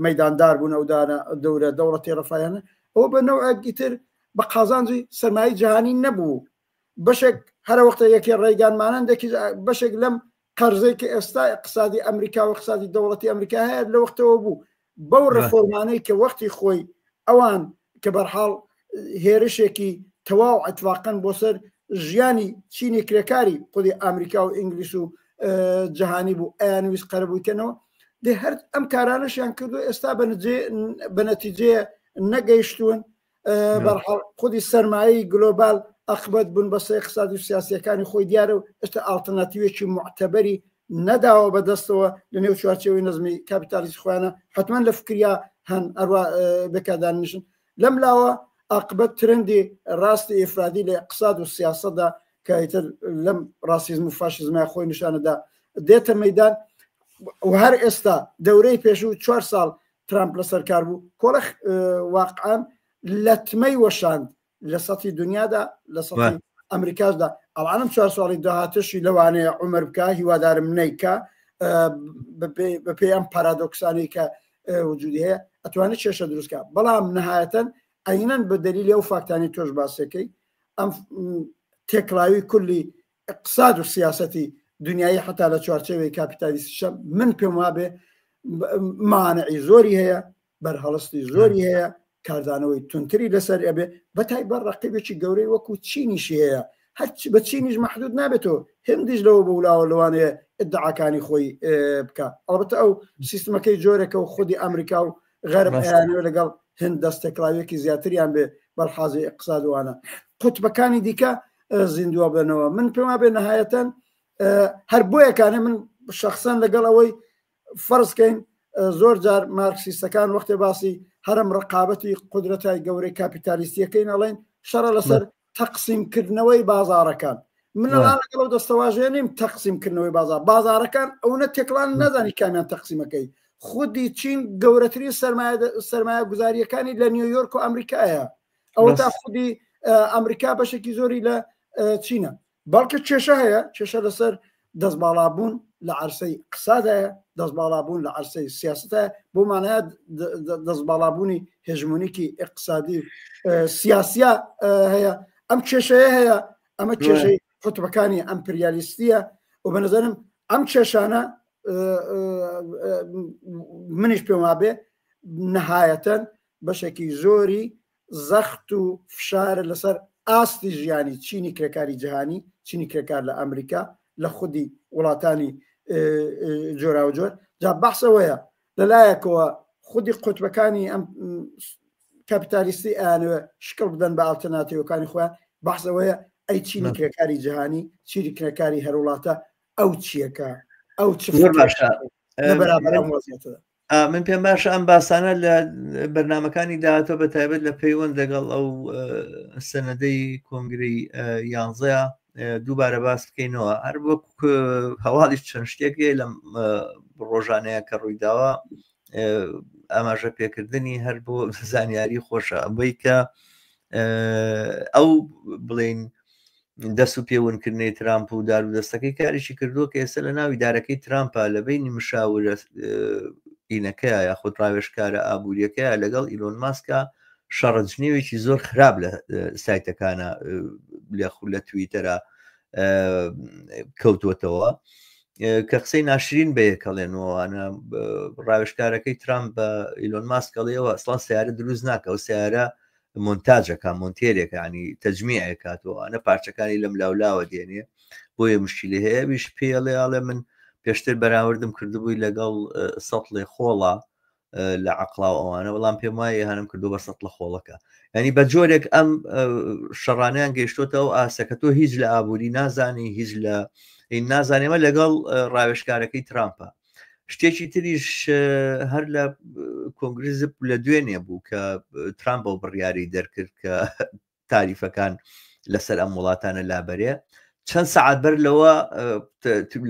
مەیداندار بوون ئەو دانە دەورە دەوڵەتی ڕەفایانە ئەوە بە نەوعێکی تر بە قازانجی سەرمایەی جیهانی نەبوو بەشێک هەرە وەختە یەکێ ڕێگانمانان دەکی بەشێک لەم قەرزەی کە ئێستا اقتصادی ئەمریکا و اقتصادی دەوڵەتی ئەمریکا هەیە لە وەختەوە بوو بەو ڕێفۆرمانەی کە وەختی خۆی ئەوان کە بەرحاڵ هێرشێکی تەواو ئەتواقەن بۆ سەر ژیانی چینی کرێکاری خودی ئەمریکا و ئینگلیس و جیهانی بوو ئەیان ویست قەرەبووکەنەوە دێ هەر ئەم کارانەشیان کردو ئێستا بە نەتیجەیە نەگەیشتون بەرحاڵ خودی سەرمایەی گلۆبال ئەقبەت بوون بە سێ اقتصادی و سیاسیەکانی خۆی دیارە و ئێستا ئاڵتەرناتیوێکی معتەبەری نەداوە بەدەستەوە لە نێو چوارچێوەی نەزمی کاپیتالیست خۆیانە حتمما لە فکریا هەن ئەروە بێکاردان نیشن لەم لاوە ئاقبەت ترندی ڕاستی ئیفرادی لە اقتصاد و سیاسەدا کە ئیتر لەم ڕاستیزم و فاشیزمە خۆی نیشانەدا دێتە مەدان و هەر ئێستا دەورەی پێشوو چوار ساڵ ترامپ لەسەر کار بوو کۆڵە واقعان لەتمەی وەشاند لە سەتی دنیادا لە سەتی ئەمریکاشدا ئەڵانم چوار ساڵی داهاتشی لەوانەیە عمر بکە هیوادارم نیکە بەپێی ئەم پارادۆکسانی کە وجودی هەیە ئەتوانێت کێشە دروستکە بەڵام نهایەتەن ئەینەن بە دەلیلی ئەو فاکتانی تۆش باسەکەی ئەم تێکڵاوی کولی اقتصاد و سیاسەتی دنیایی حتا لە چوارچێوەی کاپیتالیستیشە من پێم وابێ مانعی زۆری هەیە بەرهەڵستی زۆری هەیە کاردانەوەی تونتری لەسەر ئەبێ بەتایبەت ڕقیبێکی گەورەی وەکو چینیشی هەیە هەرچی بە چینیش محدود نابێتەوە هندیش لەوە بەولاوە لەوانەیە ئدعاکانی خۆی بکە ئەڵبەتە ئەو سیستمەکەی جۆرێکە و خودی ئەمریکا و غەرب ئەیانەوە لەگەڵ هند دەستێکڵاویەکی زیاتریان بێ بەرحازی اقتصادوانە قوتبەکانی دیکە زیندووە بنەوە من پێم وابێ نهایەتەن هەر بۆیەکانە من شخصەن لەگەڵ ئەوەی فەرزکەین زۆر جار مارکسیستەکان وەختێ باسی هەرم ڕقابەتی قودرەتای گەورەی کاپیتالیستیەکەین ئەڵێن شەڕە لەسەر تەقسیمکردنەوەی بازارەکان من لەگەڵ ئەو دەستەواژەیە نیم تەقسیمکردنەوەی بازار بازارەکان ئەوەنە تێکڵان نازانی کامیان تەقسیمەکەی خودی چین گەورەترین سەرمایە گوزاریەکانی لە نیویۆرک و ئەمریکایە ئەوە تا خودی ئەمریکا بەشێکی زۆری لە چینە بەڵکە کێشە هەیە، کێشە لەسەر دەستباڵابوون لە عەرسەی اقتصاد هەیە، دەستباڵابوون لە عەرسەی سیاسەت هەیە، بۆ مانایە دەستباڵابوونی هێژمۆنیکی اقتصادی سیاسیە هەیە، ئەم کێشەیە هەیە، ئەمە کێشەی قوتبەکانی ئەمپریالیستیە و بە نظرم ئەم کێشانە منیش پێم وابێ نهایەتەن بەشێکی زۆری زەخت و فشارە لەسەر ئاستی ژیانی چینی کرێکاری جیهانی، چینی کرێکار لە ئەمریکا، لە خودی وڵاتانی جۆراوجۆر. جا بەحس ئەوەیە لەلایەکەوە خودی قوتبەکانی ئەم کەپیتالیستی ئەیانەوێ شکڵ بدەن بە ئالتەرناتیڤەکانی خۆیان، بەحس ئەوەیە ئەی چینی کرێکاری جیهانی، چینی کرێکاری هەر وڵاتە ئەو چیەکە، ئەو چ
زۆر باشە
لە بەرابەر ئەم وەزعیەتەدا.
من پێم باشە ئەم باسانە لە بەرنمەکانی داهاتوە بە تایبەت لە پەیوەند لەگەڵ ئەو سەنەدەی کۆنگری یانزەیە دووبارە باس بکەینەوە هەر وەک هەواڵی چەند شتێک هەیە لەم ڕۆژانەیە کە ڕوویداوە ئاماژە پێکردنی هەر بۆ زانیاری خۆشە ئەوەی کە ئەو بڵین دەست و پێونکردنەی ترامپ و دار و دەستەکەی کارێکی کردووە کە ئێستا لە ناو ئیدارەکەی ترامپا لە بینی مشاورە ئینەکەیە یاخود ڕاوێژکارە ئابووریەکەیە لەگەڵ ئیلۆن ماسکا شەڕە جنێوێکی زۆر خراپ لە سایتەکانە لە لە تویتەرە کەوتووەتەوە کە قسەی ناشرین بە یەکەڵێنەوەوانە ڕاوێژکارەکەی ترامپ بە ئیلۆن ماسکەڵیەوە ئەسڵان سیارە دروست ناکە و سیارە مۆنتاجەکە مۆنتێرێکە ینی تەجمیعێکاتەوە ئەە پارچەکانی لەم لاولاوە دێنێ بۆیە مشکلی هەیە ویش پێڵێ ئاڵێ من پێشتر بەراوردم کردبووی لەگەڵ سەتڵێ خۆڵا لە عقلا و ئەوانە بەڵام پێم وایە هەنم کردو بە سەتڵە خۆڵەکە ینی بە جۆرێک ئەم شەڕانیان گەیشتۆتەوە ئاسەکە تۆ هیچ لە ئابووری نازانی هیچ لە نازانێمە لەگەڵ ڕاوێشکارەکەی ترامپە شتێکی تریش هەر لە کۆنگرس لە دوێنێ بوو کە ترامپ بەو بڕیاری دەرکرد کە تاریفەکان لەسەر ئەم وڵاتانە لابەرێ چەند سەعات بەر لەوە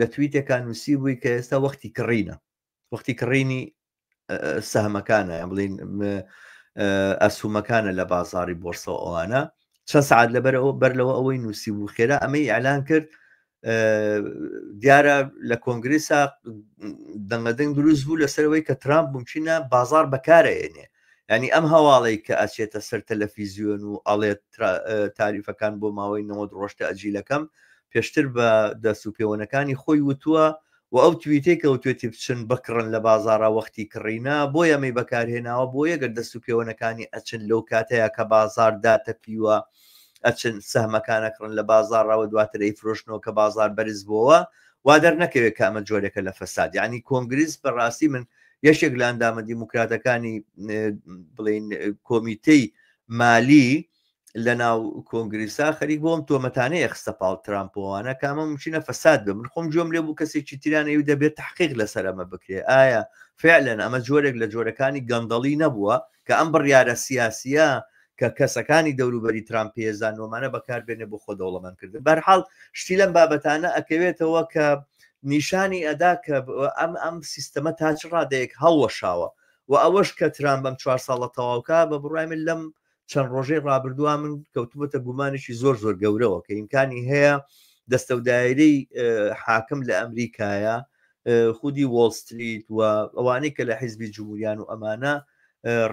لە تویتێکان نووسی بووی کە ئێستا وەختی کڕینە وەختی کڕینی سەهمەکانە یان بڵین ئەسومەکانە لە بازاری بۆرسە ئەوانە چەند سعات لەبەرەوە بەر لەوە ئەوەی نووسی بوو خێرا ئەمەی ئەلان کرد دیارە لە کۆنگرسا دەنگەدەنگ دروست بوو لەسەرەوەی کە ترامپ ممکنە بازار بەکارەێنێ ینی ئەم هەواڵی کە ئەچێتە سەر تەلەفیزیۆن و ئەڵێت تاریفەکان بۆ ماوەی 90 ڕۆژتە ئەجیلەکەم پێشتر بە دەست و پێوەنەکانی خۆی وتووە و ئەو تویتەی کە وتوێتی بچن بکڕن لە بازاڕا وەختی کڕینە بۆیە ئەمەی بەکارهێناوە بۆیە گەر دەست و پێوەنەکانی ئەچن لەو کاتەیا کە بازاڕ داتەپیوە ئەچن سەهمەکان ئەکڕن لە بازاڕا و دواتر ئەیفرۆشنەوە کە بازاڕ بەرز بۆوە وا دەرنەکەوێت کە ئەمە جۆرێکە لە فەساد یعنی کۆنگریس بەڕاستی من یەکێک لە ئەندامە دیموکراتەکانی بڵین کۆمیتەی مالی لەناو کۆنگریسا خەریک بۆم تۆمەتانەیە خستە پاڵ ترامپۆوانە کە ئەمە ممکنە فەساد بێ من خۆم گوێم لێ بوو کەسێکی تریان ئەیو دەبێت تحقیق لەسەر ئەمە بکرێ ئایا فعلا ئەمە جۆرێک لە جۆرەکانی گەندەڵی نەبووە کە ئەم بڕیارە سیاسیە کە کەسەکانی دەوروبەری ترامپ پێزانۆمانە بەکاربێنێ بۆ خۆ دەوڵەمەندکردن بەرحاڵ شتی لەم بابەتانە ئەکەوێتەوە کە نیشانی ئەدا کە ئەم ئەم سیستەمە تا چ ڕادەیەک هەڵوەشاوە و ئەوەش کە ترامپ بەم چوار ساڵە تەواوکە بە بڕای من لەم چەند ڕۆژەی ڕابردووە من کەوتبووتە گومانێکی زۆر زۆر گەورەوە کە ئیمکانی هەیە دەستەودایرەی حاکم لە ئەمریکایە خودی وۆڵ ستریت و ئەوانەی کە لە حیزبی جمهوریان و ئەمانە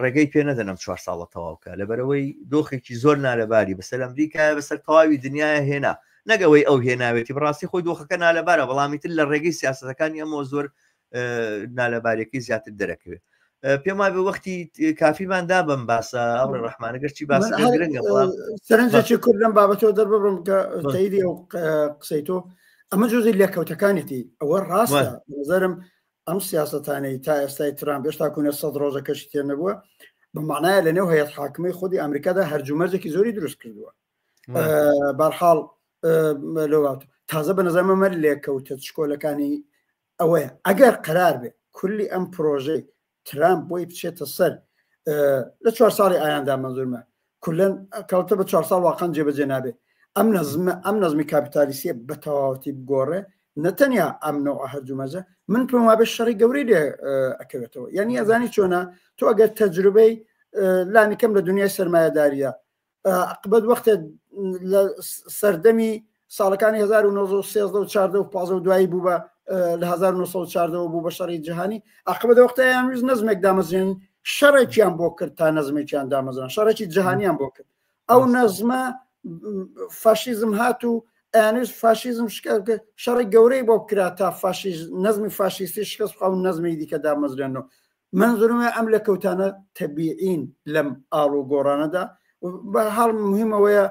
ڕێگەی پێ نەدەن ئەم چوار ساڵە تەواوکە لەبەرەوەی دۆخێکی زۆر نالەباری بەسەر ئەمریکایە بەسەر تەواوی دنیاە هێنا نەگەوەی ئەو هێناوێتی بەڕاستی خۆی دۆخەکە نالەبارە بەڵامی تر لە ڕێگەی سیاستەکانی ئەمەوە زۆر نالەبارەکەی زیاتر دەرەکەوێت پێم وایە وەختی کافیمان دا بەم باسە ئەوڕێ ڕەحمانە گەرچی باس گرنگە
سەرنجێکی کورد لەم بابەتەوە دەرببڕم کە تەیدی ئەو قسەی تۆ ئەمە جۆزی لێکەوتەکانێتی ئەوە ڕاستە نظرم ئەم سیاستانەی تا ئێستای ترامپ هێشتا کوونە سە ڕۆژەکەشی تێ نەبووە بە معنایە لە نێو هەیەت حاکمی خودی ئەمریکادا هەرجومەرجێکی زۆری دروست کردووە بەرحاڵ لەوات تازە بە نظرمە مەر لێکەوتە چکۆلەکانی ئەوەیە ئەگەر قەرار بێ کولی ئەم پرۆژەی ترامپ بۆی بچێتە سەر لە چوار ساڵی ئایاندا مەنزورمە کولەن کەوتە بە چوار ساڵ واقعا جێبەجێ نابێ ئەم نەزمە ئەم نەزمی کاپیتالیسیە بە تەواوەتی بگۆڕێ نەتەنیا ئەم نەوە هەرجومەجە من پێم وابێ شەڕی گەورەی لێ ئەکەوێتەوە یعنی ئەزانی چۆنە تۆ ئەگەر تەجروبەی لانی کەم لە دنیای سەرمایەداریە عقبەت وەختێ لە سەردەمی ساڵەکانی 1913 و 14 و 15 و دوایی بوو بە لە 1914 بوو بە شەڕی جیهانی عقبەت وەختیان ویست نەزمێک دامەزرێن شەڕێکیان بۆ کرد تا نەزمێکیان دامەزران شەڕێکی جیهانیان بۆ کرد ئەو نەزمە فاشیزم هات و ئەیانویست فاشیزم شکست شەڕی گەورەی بۆ کرا تا فاشیز نەزمی فاشیستی شکست بخوا و نەزمی دیکە دامەزرێنەوە مەنزورمە ئەم لەکەوتانە تەبیعین لەم ئاڵ و گۆڕانەدا بە حاڵ مهمەوەیە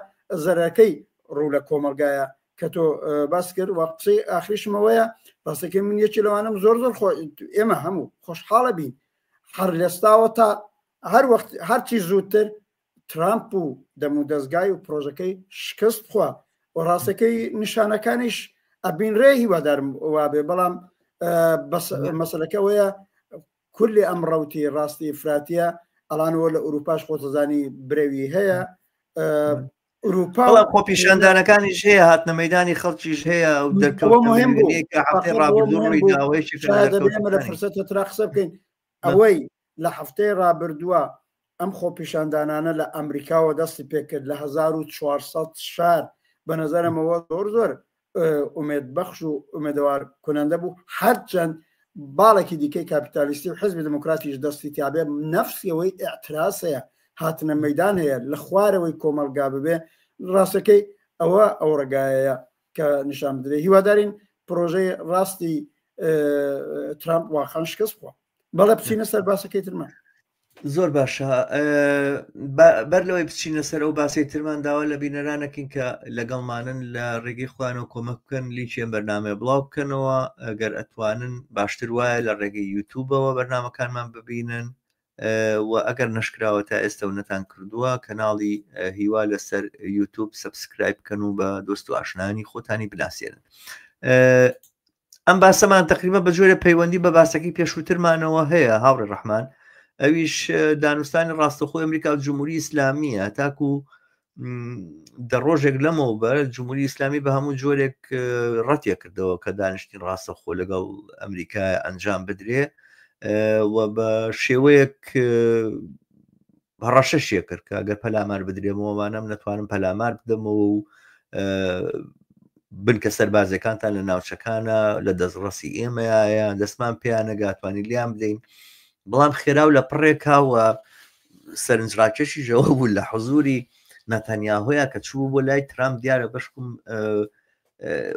زەرەکەی ڕوو لە کۆمەلگایە کە تۆ باس کرد و قسەی ئاخریشمەوەیە ڕاستەکەی من یەکی لەوانم زۆر زۆر خۆ ئێمە هەموو خۆشحاڵە بین هەر لێستاوە تا هەر وەخت هەرچی زووتر ترامپ و دەمودەزگای و پرۆژەکەی شکست بخوا و ڕاستەکەی نیشانەکانیش ئەبینرێ هیوادارم وابێ بەڵام مەسلەکەەوەیە کولی ئەم ڕوتی ڕاستی ئفراتیە ئەڵانەوە لە ئەوروپاش خۆتەزانی برەوی هەیە
ئەوروپا خۆپیشاندانەکانیش هەیە هاتنە مەدانی خەڵکیش هەیە و دەرکەوت مهم بوو ڕابردوو ڕووی داوەیەکی
لە فرسەتە ترا قسە بکەین ئەوەی لە هەفتەی ڕابردووە ئەم خۆپیشاندانانە لە ئەمریکاوە دەستی پێکرد لە 1400 شار بە نظرمەوە زۆر زۆر ئومێد بەخش و ئومێدەوار کنەندە بوو هەرچەند باڵێکی دیکەی کاپیتالیستی و حزبی دموکراتیش دەستی تیاابێ نەفسیەوەی ئاعتراس هەیە هاتنە مەدان هەیە لە خوارەوەی کۆمەلگا ببێ ڕاستەکەی ئەوە ئەو ڕێگایەیە کە نیشان بدرێ هیوادارین پرۆژەی ڕاستی ترامپ واقعا شکست بخوا بەڵێ بچینە سەر باسەکەی ترمان
زۆر باشە بەر لەوەی بچینە سەر ئەو باسی ترمان داوا لە بینەرانەکەین کە لەگەڵمانن لە ڕێگەی خۆیانەوە کۆمەک بکەن لینکی ئەم بەرنامەیە بڵاو بکەنەوە ئەگەر ئەتوانن باشتر وایە لە ڕێگەی یوتوبەوە بەرنمەکانمان ببینن و ئەگەر نەشکراوە تا ئێستا و نەتان کردووە کەناڵی هیوا لەسەر یوتوب subscribe بکەن و بە دۆست و ئاشنانی خۆتانی بناسێنن ئەم باسەمان تقریبا بە جۆرە پەیوەندی بە باسەکەی پێشووترمانەوە هەیە هاوڕێ ڕەحمان ئەویش دانوستانی ڕاستەخۆی ئەمریکا و جمهوری ئیسلامیە تاکو دە ڕۆژێک لەمەوە بەر جمهوری ئیسلامی بە هەموو جۆرێک ڕەتێ کردەوە کە دانیشتین ڕاستەخۆ لەگەڵ ئەمریکا ئەنجام بدرێ و بە شێوەیەک هەڕەشەشێ کرد کە گەر پەلامار بدرێمەوەمانم نەتوانم پەلامار بدەمەوە و بنکە سەربازەکانتان لە ناوچەکانە لە دەستڕەسی ئێمەیە دەستمان پێیان نەگاتوانی لیان بدەین بەڵام خێرا و لە پڕێکاوە سەرنجڕاکێشی ژەوە بوو لە حزوری ناتانیاهۆیە کە چوو بۆ لای ترامپ دیارە بەشکم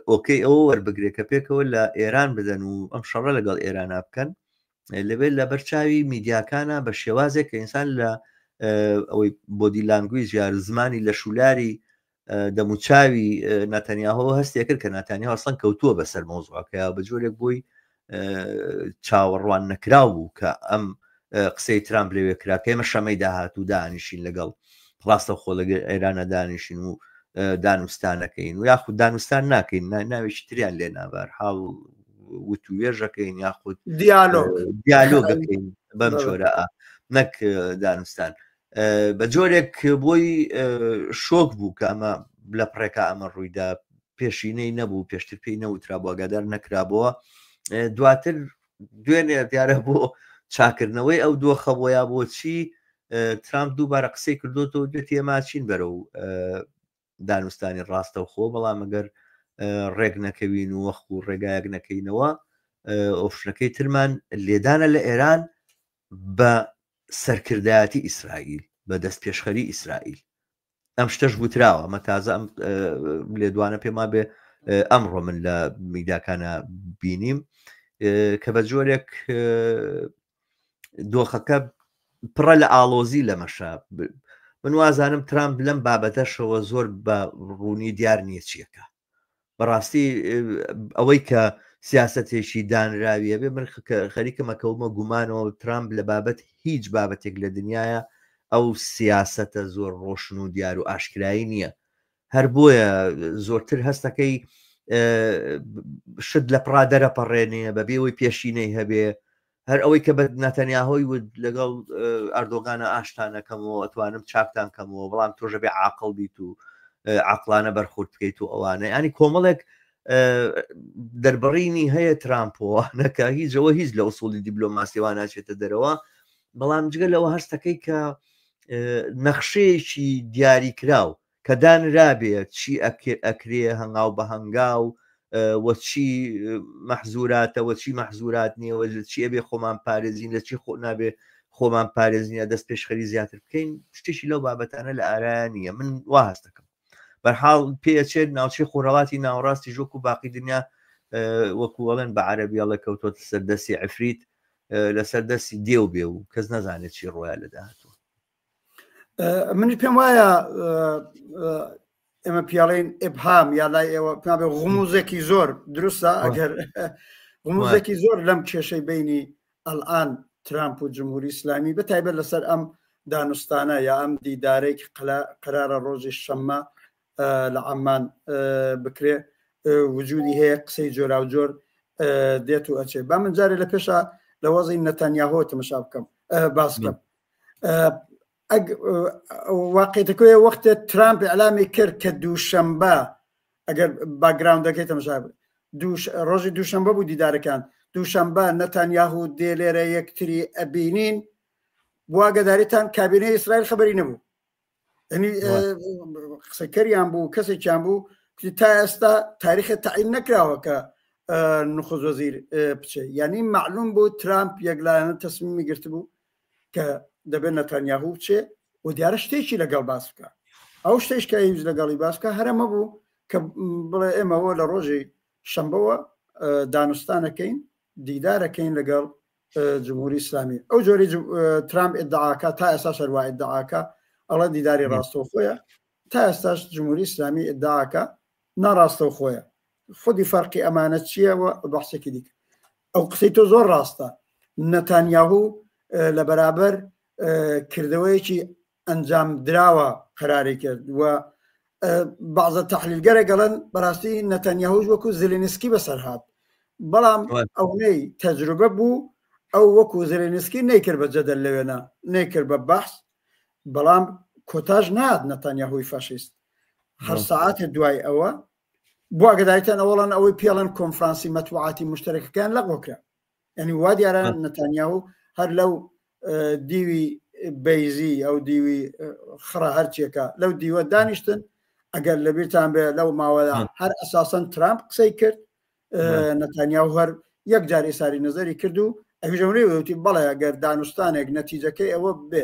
ئۆکەی ئەوە وەربگرێت کە پێکەوە لە ئێران بدەن و ئەم شەڕە لەگەڵ ئێرانە بکەن لەبێت لە بەرچاوی میدیاکانە بە شێوازێک کە ئینسان لە ئەوەی body language یار زمانی لە شولاری دەموچاوی ناتەنیاهۆ هەستێ کرد کە ناتانیاهۆ ئەسڵەن کەوتووە بەسەر مەوزوعەکەیا بە جۆرێک بۆی چاوەڕوان نەکراو بوو کە ئەم قسەی ترامپ لەوێ کرا کە ئێمە شەمەی داهاتوو دانیشین لەگەڵ ڕاستە خۆ لەگەر ئێرانە دانیشین و دانوستانەکەین و یاخود دانوستان ناکەین ناوێکی تریان لێ نابار حاڵ وتوێژەکەین یاخود
دیالۆگ
دیالۆگەکەین بەم جۆرە نەک دانوستان بە جۆرێک بۆی شۆک بوو کە ئەمە لە پڕێکا ئەمە ڕوویدا پێشینەی نەبوو پێشتر پێی نەوترا بۆ ئاگادار نەکرابەوە دواتر دوێنێ دیارە بۆ چاکردنەوەی ئەو دۆخە بۆ یا بۆچی ترامپ دووبارە قسەی کردوتەوە دوێتی ئێمە چین بەرەو دانوستانی ڕاستەوخۆ بەڵام ئەگەر ڕێک نەکەوین و وەخ و ڕێگایەک نەکەینەوە. option ەکەی ترمان لێدانە لە ئێران بە سەرکردایەتی ئیسرائیل بە دەست پێشخەری ئیسرائیل ئەم شتەش وتراوە ئەمە تازە ئەم لێدوانە پێما بێ ئەمڕۆ من لە میداکانە بینیم کە بە جۆرێک دۆخەکە پڕە لە ئاڵۆزی لەمەشە من وازانم ترامپ لەم بابەتەشەوە زۆر بە ڕوونی دیار نییە چیەکە بەڕاستی ئەوەی کە سیاستێکی دانراویە بێ من خەریکەمەکەومە گومانەوە ترامپ لە بابەت هیچ بابەتێک لە دنیاە ئەو سیاستە زۆر ڕۆشن و دیار و ئاشکرایی نییە هەر بۆیە زۆرتر هەستەکەی شت لە پڕا دەرەپەڕێنێ بە بێەوەی پێشینەی هەبێ هەر ئەوەی کە بە ناتەنیاهۆی وت لەگەڵ ئەردۆگانە ئاشتانەکەمەوە ئەتوانم چاکتان کەمەوە بەڵام تۆژە بێ عاقڵ بیت و عقلانە بەرخورد بکەیت و ئەوانە ینی کۆمەڵێک دەربڕینی هەیە ترامپەوە نەکە هیچەوە هیچ لە ئوسوڵی دیبلۆماسیەوە ناچێتە دەرەوە بەڵام جگە لەوە هەستەکەی کە نەخشەیەکی دیاریکراو کە دانرابێ چی ئەکرێ هەنگاو بە هەنگاو و چی مەحزوراتە و چی مەحزورات نییە و چی ئەبێ خۆمان پارێزین لە چی خۆ نابێ خۆمان پارێزین یا دەست پێشخەری زیاتر بکەین شتێکی لەو بابەتانە لە ئارا نییە من وا هەستەکەم بەرحاڵ پێچێت ناوچەی خۆرهەڵاتی ناوەڕاستی ژۆک و باقی دنیا وەکو وەڵێن بە عەربیاڵە کەوتۆتە سەر دەستی عفریت لەسەر دەستی دێو بێ و کەس نازانێت چی ڕۆیا لە داهاتوە
منی پێم وایە ئێمە پیاڵین ئبهام یا لای ئێوە پێ غموزێکی زۆر دروستە ئەگەر غموزێکی زۆر لەم کێشەی بینی ئەلان ترامپ و جمهوری ئیسلامی بە تایبەت لەسەر ئەم دانوستانە یا ئەم دیدارەی قرارە ڕۆژی شەممە لە عەممان بکرێ وجودی هەیە قسەی جۆراوجۆر دێت و ئەچێ با من جارێ لە پێشا لە وەزی نەتەنیاهۆ تەمەشا بکەم باس بکەم واقعەکەی وەختێ ترامپ ئەلامی کرد کە دووشەمبە ئەگەر background ەکەی تەمەشا ڕۆژی دووشەمبە بوو دیدارەکان دووشەمبە نەتانیاهو دێ لێرە یەکتری ئەبینین بۆ ئاگاداریتان کابینەی ئیسرائیل خبری نەبوو ینی قسەکەریان بوو کەسێکیان بوو تا ئێستا تاریخە تەعین نەکراوە کە نخۆز وەزیر بچێ یعنی معلوم بوو ترامپ یەکلایەنە تەسمیمی گرتبوو کە دەبێت نەتانیاهو بچێ و دیارە شتێکی لەگەڵ باس بکە ئەو شتێش کە ئەیویست لەگەڵی باس بکە هەرەمە بوو کە بڵێ ئێمەوە لە ڕۆژی شەمبەوە دانوستانەکەین دیدارەکەین لەگەڵ جمهوری ئیسلامی ئەو جۆری ترامپ ئدعاکە تا ئێستا شەروا ئدعاکە ئەڵە دیداری ڕاستەوخۆیە تا ئێستاش جمهوری ئیسلامی ئدعاکە ناڕاستەوخۆیە خودی فەرقی ئەمانە چییە و بەحسێکی دیکە ئەو قسەی تۆ زۆر ڕاستە نەتانیاهو لە بەرابەر کردەوەیەکی ئەنجام دراوە قەراری کرد و بەعزە تەحلیلگەرە گەڵن بەڕاستی نەتەنیاهوش وەکو زلینسکی بەسەر هات بەڵام ئەوەی تەجروبە بوو ئەو وەکو زلینسکی نەیکرد بە جەدەل لەوێنە نەیکرد بە بەحس بەڵام کۆتاش نات نەتەنیاهوی فاشیست هەر سەعاتێ دوای ئەوە بۆ ئاگداریتان ئەوەڵەن ئەوەی پێڵەن کۆنفرانسی مەتبوعاتی مشتەرەکەکان لەغوە کرا یعنی وا دیارە نەتانیاهو هەر لەو دیوی بەیزی ئەو دیوی خڕە هەرچێکە لەو دیوە دانیشتن ئەگەر لەبیرتان بێ لەو ماوەدا هەر ئەساسەن ترامپ قسەی کرد نەتانیاهو هەر یەک جار ئیساری نظری کرد و ئەویژەونەی وتی بەڵێ ئەگەر دانوستانێک نەتیجەکەی ئەوە بێ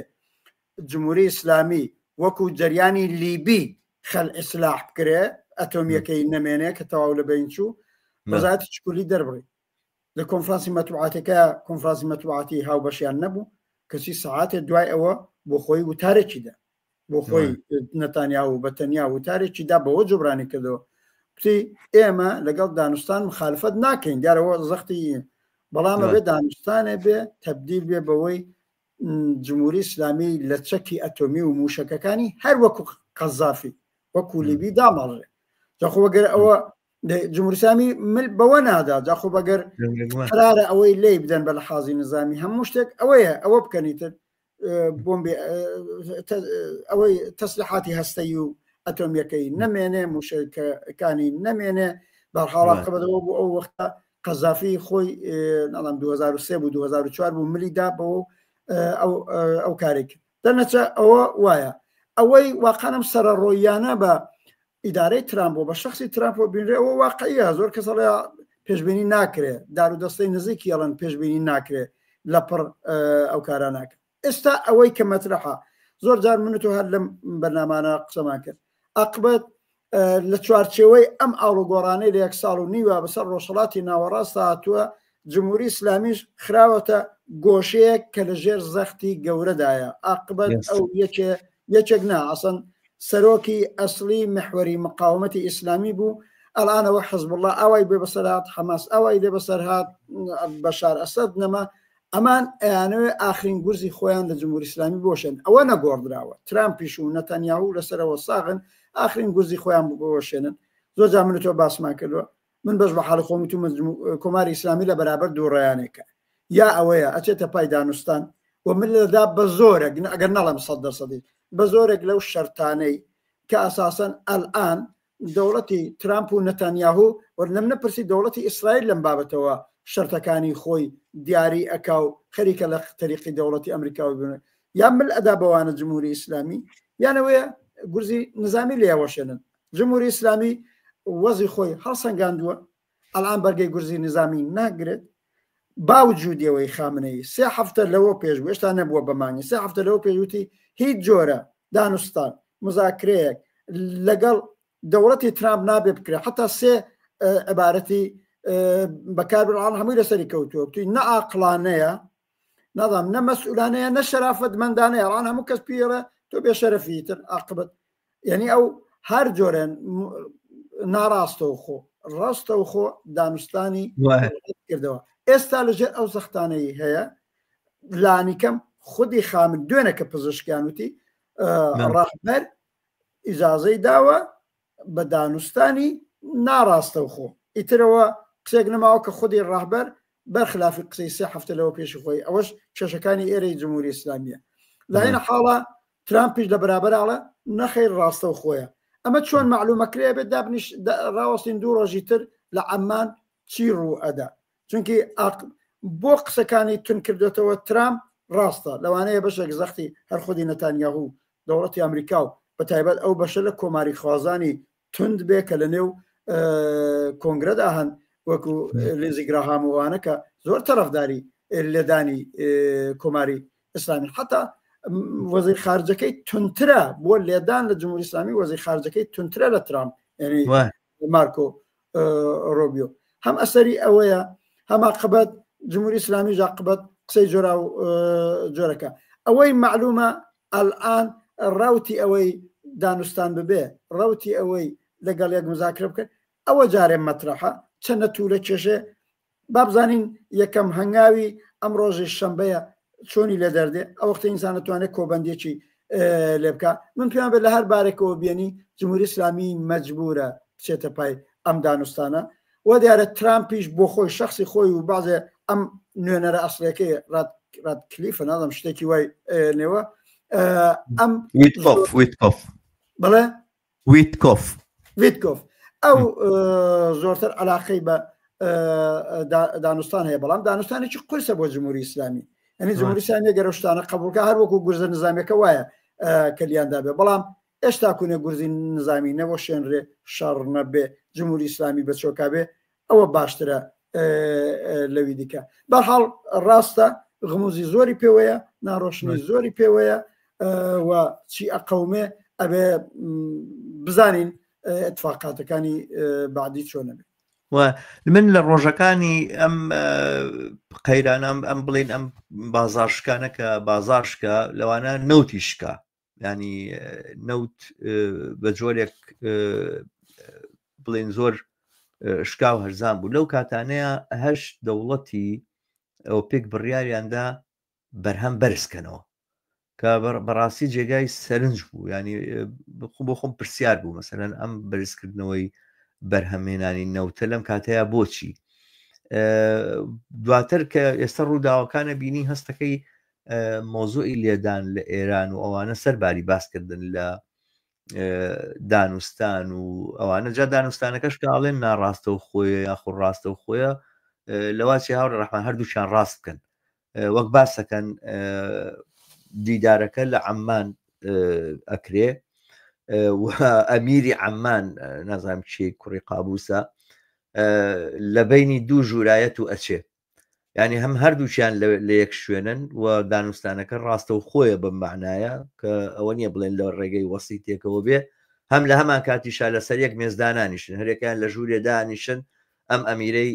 جمهوری ئیسلامی وەکو جەریانی لیبی خەل ئیسلاح بکرێ ئەتۆمیەکەی نەمێنێ کە تەواو لە بین چوو وەزارەتی چکولی دەربڕی لە کۆنفرانسی مەتبوعاتەکە کۆنفرانسی مەتبوعاتی هاوبەشیان نەبوو کەچی سەعاتێ دوای ئەوە بۆ خۆی وتارێکی دا بۆ خۆی نەتانیاهو بە تەنیا وتارێکی دا بەوە جوبرانی کردەوە کوتی ئێمە لەگەڵ دانوستان مخالفەت ناکەین دیارەوە زەختی بەڵام بێ دانوستانێ بێ تەبدیل بێ بەوەی جمهوری ئیسلامی لە چەکی ئەتۆمی و موشەکەکانی هەر وەکو قەزافی وەکو لیبی داماڵێ جاخۆ بەگەر ئەوە جمهوری مل بەوە نادا جاخۆ بەگەر قرارە ئەوەی لی بدەن بە لە حازی نظامی هەموو شتێک ئەوەیە ئەوە بکەنیتر بۆمبی ئەوەی تەسلحاتی هەستەی و ئەتۆمیەکەی نەمێنێ موشەکەکانی نەمێنێ بەرحاڵا قەبەدەوە بۆ ئەو وەختە قەزافی خۆی ناڵام 2003 بوو 2004 بوو ملی دا بەوە ئەو ئەو کارێک دەنەچە ئەوە وایە ئەوەی واقعم سەرڕۆیانە بە ئیدارەی ترامپ بۆ بە شخصی ترامپ بۆ بینرێ ئەوە واقعیە زۆر کەس ئەڵێ پێشبینی ناکرێ دار و دەستەی نزیکی ئەڵەن پێشبینی ناکرێ لە پڕ ئەو کارە ناکەن ئێستا ئەوەی کە مەترەحە زۆر جار من و تۆ هەر لەم بەرنامانە قسەمان کرد ئەقبەت لە چوارچێوەی ئەم ئاڵوگۆڕانەی لە یەک ساڵ و نیوە بەسەر ڕۆژهەڵاتی ناوەڕاست هاتووە جمهوری ئیسلامیش خراوەتە گۆشەیەک کە لە ژێر زەختی گەورەدایە ئاقبەت ئەو یەکێ یەکێک نا ئەسەن سەرۆکی ئەسلی محوەری مقاومەتی ئیسلامی بوو ئەلانەوە حزب الله ئاوای بێ بەسەرات حەماس ئاوای لێ بەسەر هات بەشار ئەسەد نەما ئەمان ئەیانەوێ ئاخرین گورزی خۆیان لە جمهوری ئیسلامی بۆشێن ئەوە نەگۆڕدراوە ترامپیش و نەتەنیاهو لەسەرەوە ساغن ئاخرین گورزی خۆیان بۆشێنن زۆر جار من و تۆ باسمان کردووە من بەش بە حاڵی خۆم وتومە کۆماری ئیسلامی لە بەرابەر دووڕیانێکە یا ئەوەیە ئەچێتە پای دانوستان و من لەدا بە زۆرێک ئەگەر نەڵێم سەد دەرسەدی بە زۆرێک لەو شەرتانەی کە ئەساسەن ئەلئان دەوڵەتی ترامپ و نەتانیاهو و لەم نەپرسی دەوڵەتی ئیسرائیل لەم بابەتەوە شەرتەکانی خۆی دیاری ئەکا و خەریکە لە تەریقی دەوڵەتی ئەمریکاوە بنێ یا مل ئەدا بەوانە جمهوری ئیسلامی یانەوەیە گورزی نظامی لێوەشێنن جمهوری ئیسلامی وەزی خۆی هەڵسەنگاندووە ئەلان بەرگەی گورزی نظامی ناگرێت باوجودیەوەی خامنەیی سێ هەفتە لەوە پێش بوو هێشتا نەبووە بە مانگی سێ هەفتە لەوە پێش وتی هیچ جۆرە دانوستان مزاکرەیەک لەگەڵ دەوڵەتی ترامپ نابێ بکرێت حتا سێ عبارەتی بەکاربران هەمووی لەسەری کەوتووە توی نە ئاقلانەیە ناڵام نە مەسئولانەیە نە شەرافەتمەندانەیە ئەڵان هەموو کەس پێڵە تۆ بێشەرەفی تر عاقبەت یعنی ئەو هەر جۆرێن ناڕاستەوخۆ ڕاستەوخۆ دانوستانی کردەوە ئێستا لەژێر ئەو زەختانەی هەیە لانیکەم خودی خامن دوێنە کە پزیشکیان وتی ڕاهبەر ئیجازەی داوە بە دانوستانی ناڕاستەوخۆ ئیترەوە قسێک نەماوە کە خودی ڕاهبەر بەرخلافی قسەی سێ هەفتە لەوە پێشی خۆی ئەوەش کێشەکانی ئێرەی جمهوری ئیسلامیە لایەنە حاڵە ترامپیش لە بەرابەر ئاڵە نەخیر ڕاستەوخۆیە ئەمە چۆن معلومەکرێ بێت دابنیش ڕاوەستین دوو ڕۆژی تر لە عەممان چی ڕوو ئەدا چونکی بۆ قسەکانی تون کردوێتەوە ترامپ ڕاستە لەوانەیە بەشێک زەختی هەر خودی نەتانیاهو دەوڵەتی ئەمریکا و بە تایبەت ئەو بەشە لە کۆماری خوازانی توند بێ کە لە نێو کۆنگرەدا هەن وەکو لینزی گراهام و ئەوانە کە زۆر تەرەفداری لێدانی کۆماری ئیسلامی حتا وەزیر خارجەکەی تونترە بۆ لێدان لە جمهوری ئیسلامی وەزیر خارجەکەی تونترە لە ترامپ یعنی مارکۆ ڕۆبیۆ هەم ئەسەری ئەوەیە هەما قبەت جمهوری ئیسلامی جا قبەت قسەی جۆرا و جۆرەکە ئەوەی معلومە ئەلئان ڕوتی ئەوەی دانوستان ببێ ڕوتی ئەوەی لەگەڵ یەک مزاکرە بکەن ئەوە جارێ مەترەحە چەندە توولە کێشێ با بزانین یەکەم هەنگاوی ئەم ڕۆژی شەمبەیە چۆنی لێ دەردێ ئەو وەختە ئینسان دەتوانێت کۆبەندێکی لێ بکە من پێیان بێت لە هەر بارێکەوە بێنی جمهوری ئیسلامی مەجبورە بچێتە پای ئەم دانوستانە و دیارە ترامپیش بۆ خۆی شخصی خۆی و بازێ ئەم نوێنەرە ئەسڵەکەی ڕات ڕات کلیفە نازم شتێکی وای نێوە ئەم
ویتکۆف ویتکۆف
بڵێ
ویتکۆف
ویتکۆف ئەو زۆرتر علاقەی بە دانوستان هەیە بەڵام دانوستانێکی قورسە بۆ جمهوری ئیسلامی ئەنی جمهوری ئیسلامی گەرەشتانە قبولکە هەر وەکو گورزە نظامیەکە وایە کەلیاندا بێ بەڵام ئێستا کوونە گورزی نظامی نەوەشێنرێ شەڕ نەبێ جمهوری ئیسلامی بە چۆکا بێ ئەوە باشترە لەوی دیکە بەرحاڵ ڕاستە غموزی زۆری پێوەیە ناڕۆشنی زۆری پێوەیە و چی ئەقەومێ ئەبێ بزانین اتفاقاتەکانی بعدی چۆنە بێ
و من لە ڕۆژەکانی ئەم قەیرانم ئەم بڵین ئەم بازار شکانە کە بازار شکا لەوانە نەوتی شکا ینی نەوت بە جۆرێک بڵێن زۆر شکا و هەرزان بوو لەو کاتانەیە هەشت دەوڵەتی ئەو پێک بڕیاریاندا بەرهەم بەرزکەنەوە کە بەڕاستی جێگای سەرنج بوو ینی بخۆ بۆ خۆم پرسیار بوو مەسەرەن ئەم بەرزکردنەوەی بەرهەمێنانی نەوتە لەم کاتەیە بۆچی دواتر کە ئێستا ڕووداوەکانە بینی هەستەکەی مەوزوعی لێدان لە ئێران و ئەوانە سەرباری باسکردن لە دانوستان و ئەوانە جا دانوستانەکەش کە ئاڵێن ناڕاستە و خۆیە یاخود ڕاستە و خۆیە لەواچی هاوڕ ڕەحمان هەردووچیان ڕاست بکەن وەک باسەکەن دیدارەکە لە عەممان ئەکرێ ئەمیری عەممان نازانم چی کوڕی قابوسە. لە بینی دوو ژوورایەت و ئەچێ یعنی هەم هەردووکیان لە یەک شوێنن و دانوستانەکە ڕاستە و خۆیە بەم معنایە کە ئەوە نییە بڵێن لە ڕێگەی وەسیتێکەوە بێ هەم لە هەمان کاتیشا لەسەر یەک مێزدانانیشن هەرێکیان لە ژوورێ دانیشن ئەم ئەمیرەی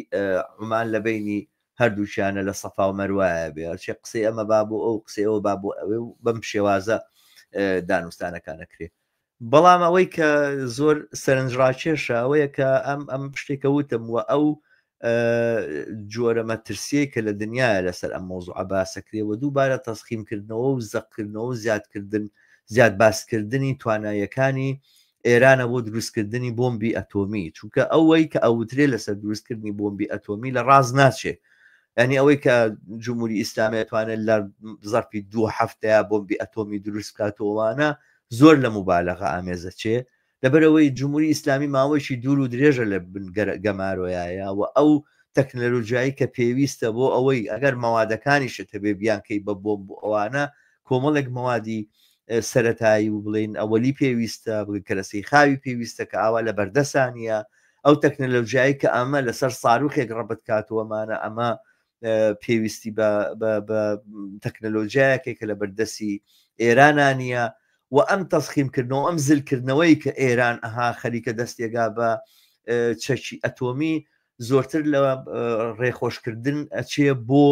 عومان لە بینی هەردووکیانە لە سەفا و مەروایە بێ چێ قسەی ئەمە با بۆ ئەو قسەی ئەوە با بۆ ئەوێ و بەم شێوازە دانوستانەکانەکرێ بەڵام ئەوەی کە زۆر سەرنجڕاکێشە ئەوەیە کە ئەم ئەم شتێکە وتم و ئەو جۆرە مەترسیەی کە لە دنیاە لەسەر ئەم مۆزوعە باسەکرێ و دووبارە تەسخیمکردنەوە و زەقکردنەوە و زیادکردن زیاد باسکردنی تواناییەکانی ئێرانە بۆ دروستکردنی بۆمبی ئەتۆمی چونکە ئەوەی کە ئەوترێ لەسەر دروستکردنی بۆمبی ئەتۆمی لە ڕاست ناچێ یعنی ئەوەی کە جمهوری ئیسلامی توانێت لە زەرفی دوو هەفتەیە بۆمبی ئەتۆمی دروست بکاتەوەوانە زۆر لە موبالەغە ئامێزە چێ لەبەرئەوەی جمهوری ئیسلامی ماوەیەکی دوور و درێژە لە بن گەمارۆیایە و ئەو تەکنەلۆژیایی کە پێویستە بۆ ئەوەی ئەگەر مەوادەکانیشت هەبێ بیانکەی بە بۆمب و ئەوانە کۆمەڵێک مەوادی سەرەتایی و بڵێین ئەوەلی پێویستە بڵێن کەرەسەی خاوی پێویستە کە ئاوا لە بەردەسانە ئەو تەکنەلۆژیایی کە ئەمە لەسەر ساروخێک ڕەبت کاتەوەمانە ئەمە پێویستی بە تەکنەلۆژیایەکێک کە لە بەردەسی ئێرانا نییە و ئەم تەسخیمکردنەوە ئەم زلکردنەوەی کە ئێران ئەها خەریکە دەستێگا بە چەکی ئەتۆمی زۆرتر لە ڕێخۆشکردن ئەچێ بۆ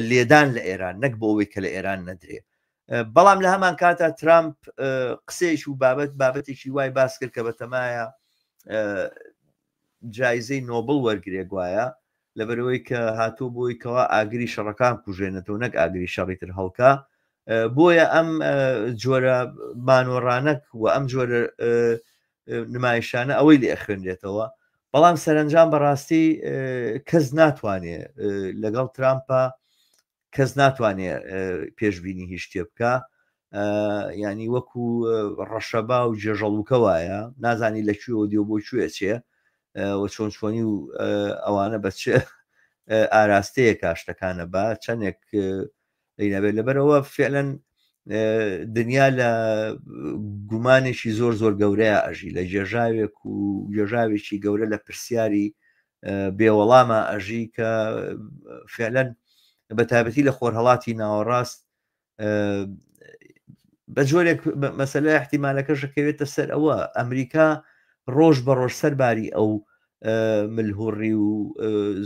لێدان لە ئێران نەک بۆ ئەوەی کە لە ئێران نەدرێ بەڵام لە هەمان کاتا ترامپ قسەیەکی و بابەت بابەتێکی وای باس کرد کە بەتەمایە جایزەی نۆبڵ وەرگێ گوایە لەبەرئەوەی کە هاتووە بۆی کەوا ئاگری شەڕەکان کوژێنێتەوە نەک ئاگری شەڕی تر هەڵکا بۆیە ئەم جۆرە مانۆڕانەک و ئەم جۆرە نمایشانە ئەوەی لێ ئەخوێنرێتەوە بەڵام سەرنجام بەڕاستی کەس ناتوانێ لەگەڵ ترامپە کەس ناتوانێ پێشبینی هیچ شتێ بکا ینی وەکو ڕەشەبا و جێژەڵوکە وایە نازانی لە کوێوە دیۆ بۆ کوێ چێ و چۆن چۆنی و ئەوانە بە چێ ئاراستەیە کاشتەکانە بە چەندێک نەبێت لەبەرەوە فعلەن دنیا لە گومانێکی زۆر زۆر گەورەیە ئەژی لە جێژاوێک و جێژاوێکی گەورە لە پرسیاری بێوەڵامە ئەژی کە فعلەن بە تایبەتی لە خۆرهڵاتی ناوەڕاست بە جۆرێک مەسەلە احتیمالەکەش کەوێتە سەر ئەوە ئەمریکا ڕۆژ بە ڕۆژ سەرباری ئەو ملهوڕی و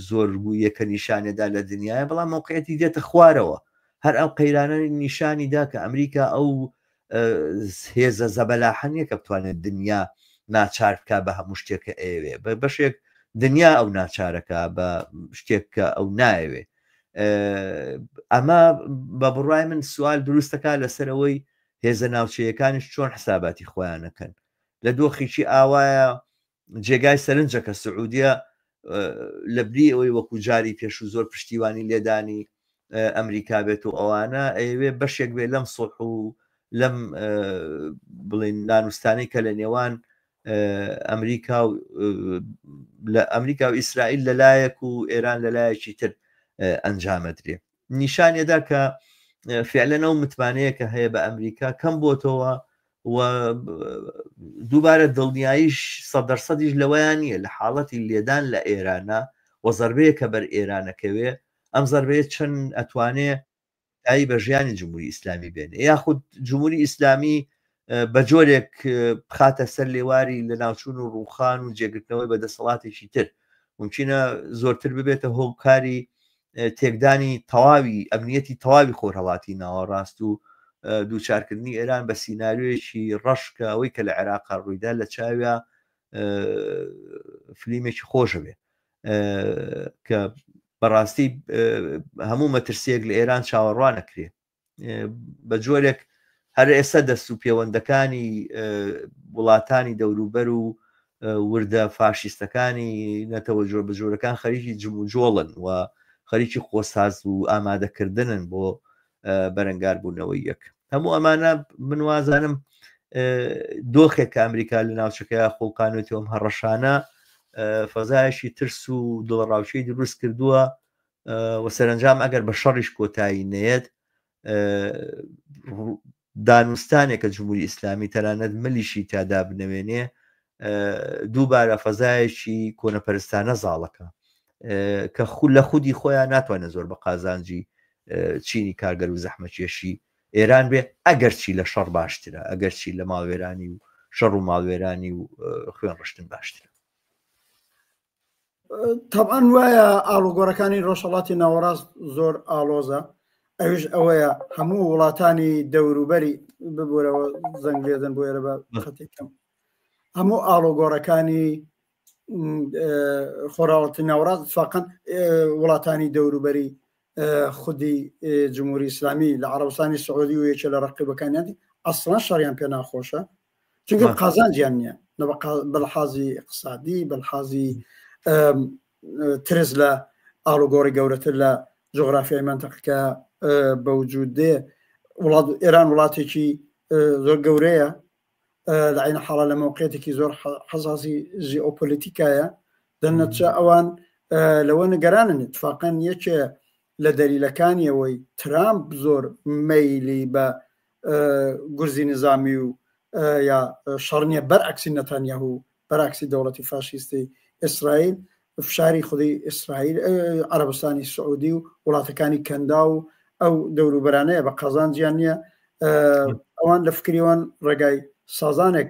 زۆرگویە کە نیشانێدا لە دنیاە بەڵام موقعەتی دێتە خوارەوە هەر ئەو قەیرانە نیشانی دا کە ئەمریکا ئەو هێزە زەبەلاحە نییە کە بتوانێت دنیا ناچار بکە بە هەموو شتێک کە ئەیەوێ بە بەشێک دنیا ئەو ناچارەکە بە شتێک کە ئەو نایەوێ ئەمە بە بڕای من سوال دروستەکە لەسەر ئەوەی هێزە ناوچەیەکانیش چۆن حساباتی خۆیانەکەن لە دۆخێکی ئاوایە جێگای سەرنجە کە سعودیە لە بری ئەوەی وەکو جاری پێشوو زۆر پشتیوانی لێدانی ئەمریکا بێت و ئەوانە ئەیەوێ بەشێک بێ لەم سڵح و لەم بڵین دانوستانی کە لە نێوان ئەمریکا و لە ئەمریکا و ئیسرائیل لەلایەک و ئێران لەلایەکی تر ئەنجامەدرێ نیشانیدا کە فعلەن ئەو متمانەیە کە هەیە بە ئەمریکا کەم بۆتەوە و دووبارە دڵنیاییش سەدەرسەدیش لەوەیان نییە لە حاڵەتی لێدان لە ئێرانە و زەربەیە کە بەر ئێرانەکەوێ ئەم زەربەیە چەند ئەتوانێ تایی بە ژیانی جمهوری ئیسلامی بێنێ یاخود جمهوری ئیسلامی بە جۆرێک بخاتە سەر لێواری لە ناوچوون و ڕووخان و جێگرتنەوەی بە دەسەڵاتێکی تر ممکنە زۆرتر ببێتە هۆکاری تێکدانی تەواوی ئەمنیەتی تەواوی خۆرهەڵاتی ناوەڕاست و دووچارکردنی ئێران بە سیناریۆیەکی ڕەش کە ئەوەی کە لە عێراق ڕوویدا لە چاویا فلیمێکی خۆشە بێ کە بەڕاستی هەموو مەترسیەک لە ئێران چاوەڕوانەکرێ بە جۆرێک هەر ئێستا دەست و پێوەندەکانی وڵاتانی دەوروبەر و وردە فاشیستەکانی نەتەوە جۆر بە جۆرەکان خەریکی جموجۆڵن و خەریکی خۆساز و ئامادەکردنن بۆ بەرەنگاربوونەوەی یەک هەموو ئەمانە من وازانم دۆخێک کە ئەمریکا لە ناوچەکەی خۆڵقانێتی ئەم هەڕەشانە فەزایەکی ترس و دڵەڕاوکێی دروست کردووە و سەرەنجام ئەگەر بە شەڕیش کۆتایی نەیەت دانوستانێک کە جمهوری ئیسلامی تەنانەت ملیشی تیادا بنەوێنێ. دووبارە فەزایەکی کۆنەپەرستانە زاڵەکە کە خو لە خودی خۆیان ناتوانێت زۆر بە قازانجی چینی کارگەر و زەحمەکێشی ئێران بێ ئەگەرچی لە شەڕ باشترە ئەگەرچی لە ماڵوێرانی و شەڕ و ماڵوێرانی و خوێن ڕشتن باشترە.
تەبعەن وایە ئاڵوگۆڕەکانی ڕۆژهەڵاتی ناوەڕاست زۆر ئاڵۆزە ئەویش ئەوەیە هەموو وڵاتانی دەوروبەری ببورەوە زەنگ لێدەن بۆ ئێرە بە خەتێکم هەموو ئاڵۆگۆڕەکانی خۆراڵەتی ناوەڕاست اتفاقا وڵاتانی دەوروبەری خودی جمهوری ئیسلامی لە عربستانی سعودی و یەکێ لە ڕقیبەکانیان ئەسڵەن شەڕیان پێ ناخۆشە چونکە قازانجیان نییە بەلحازی اقتصادی بەلحازی ترس لە ئاڵوگۆڕی گەورەتر لە جغرافیای منتەقەکە بەوجود دێ وڵات ئێران وڵاتێکی زۆر گەورەیە لە عین حاڵە لە مەوقعیەتێکی زۆر حەساسی ژیۆپۆلیتیکایە دەنەچە ئەوان لەوە نگەرانن اتفاقا یەکێ لە دەلیلەکانی ئەوەی ترامپ زۆر مەیلی بە گورزی نظامی و یا شەڕ نییە بەرعکسی نەتانیاهو بەرعکسی دەوڵەتی فاشیستی ئیسرائیل فشاری خودی ئیسرائیل عەرەبستانی سعودی و وڵاتەکانی کەندا و ئەو دەوروبەرانەیە بە قازانجیان نییە ئەوان لە فکریوان ڕێگای سازانێک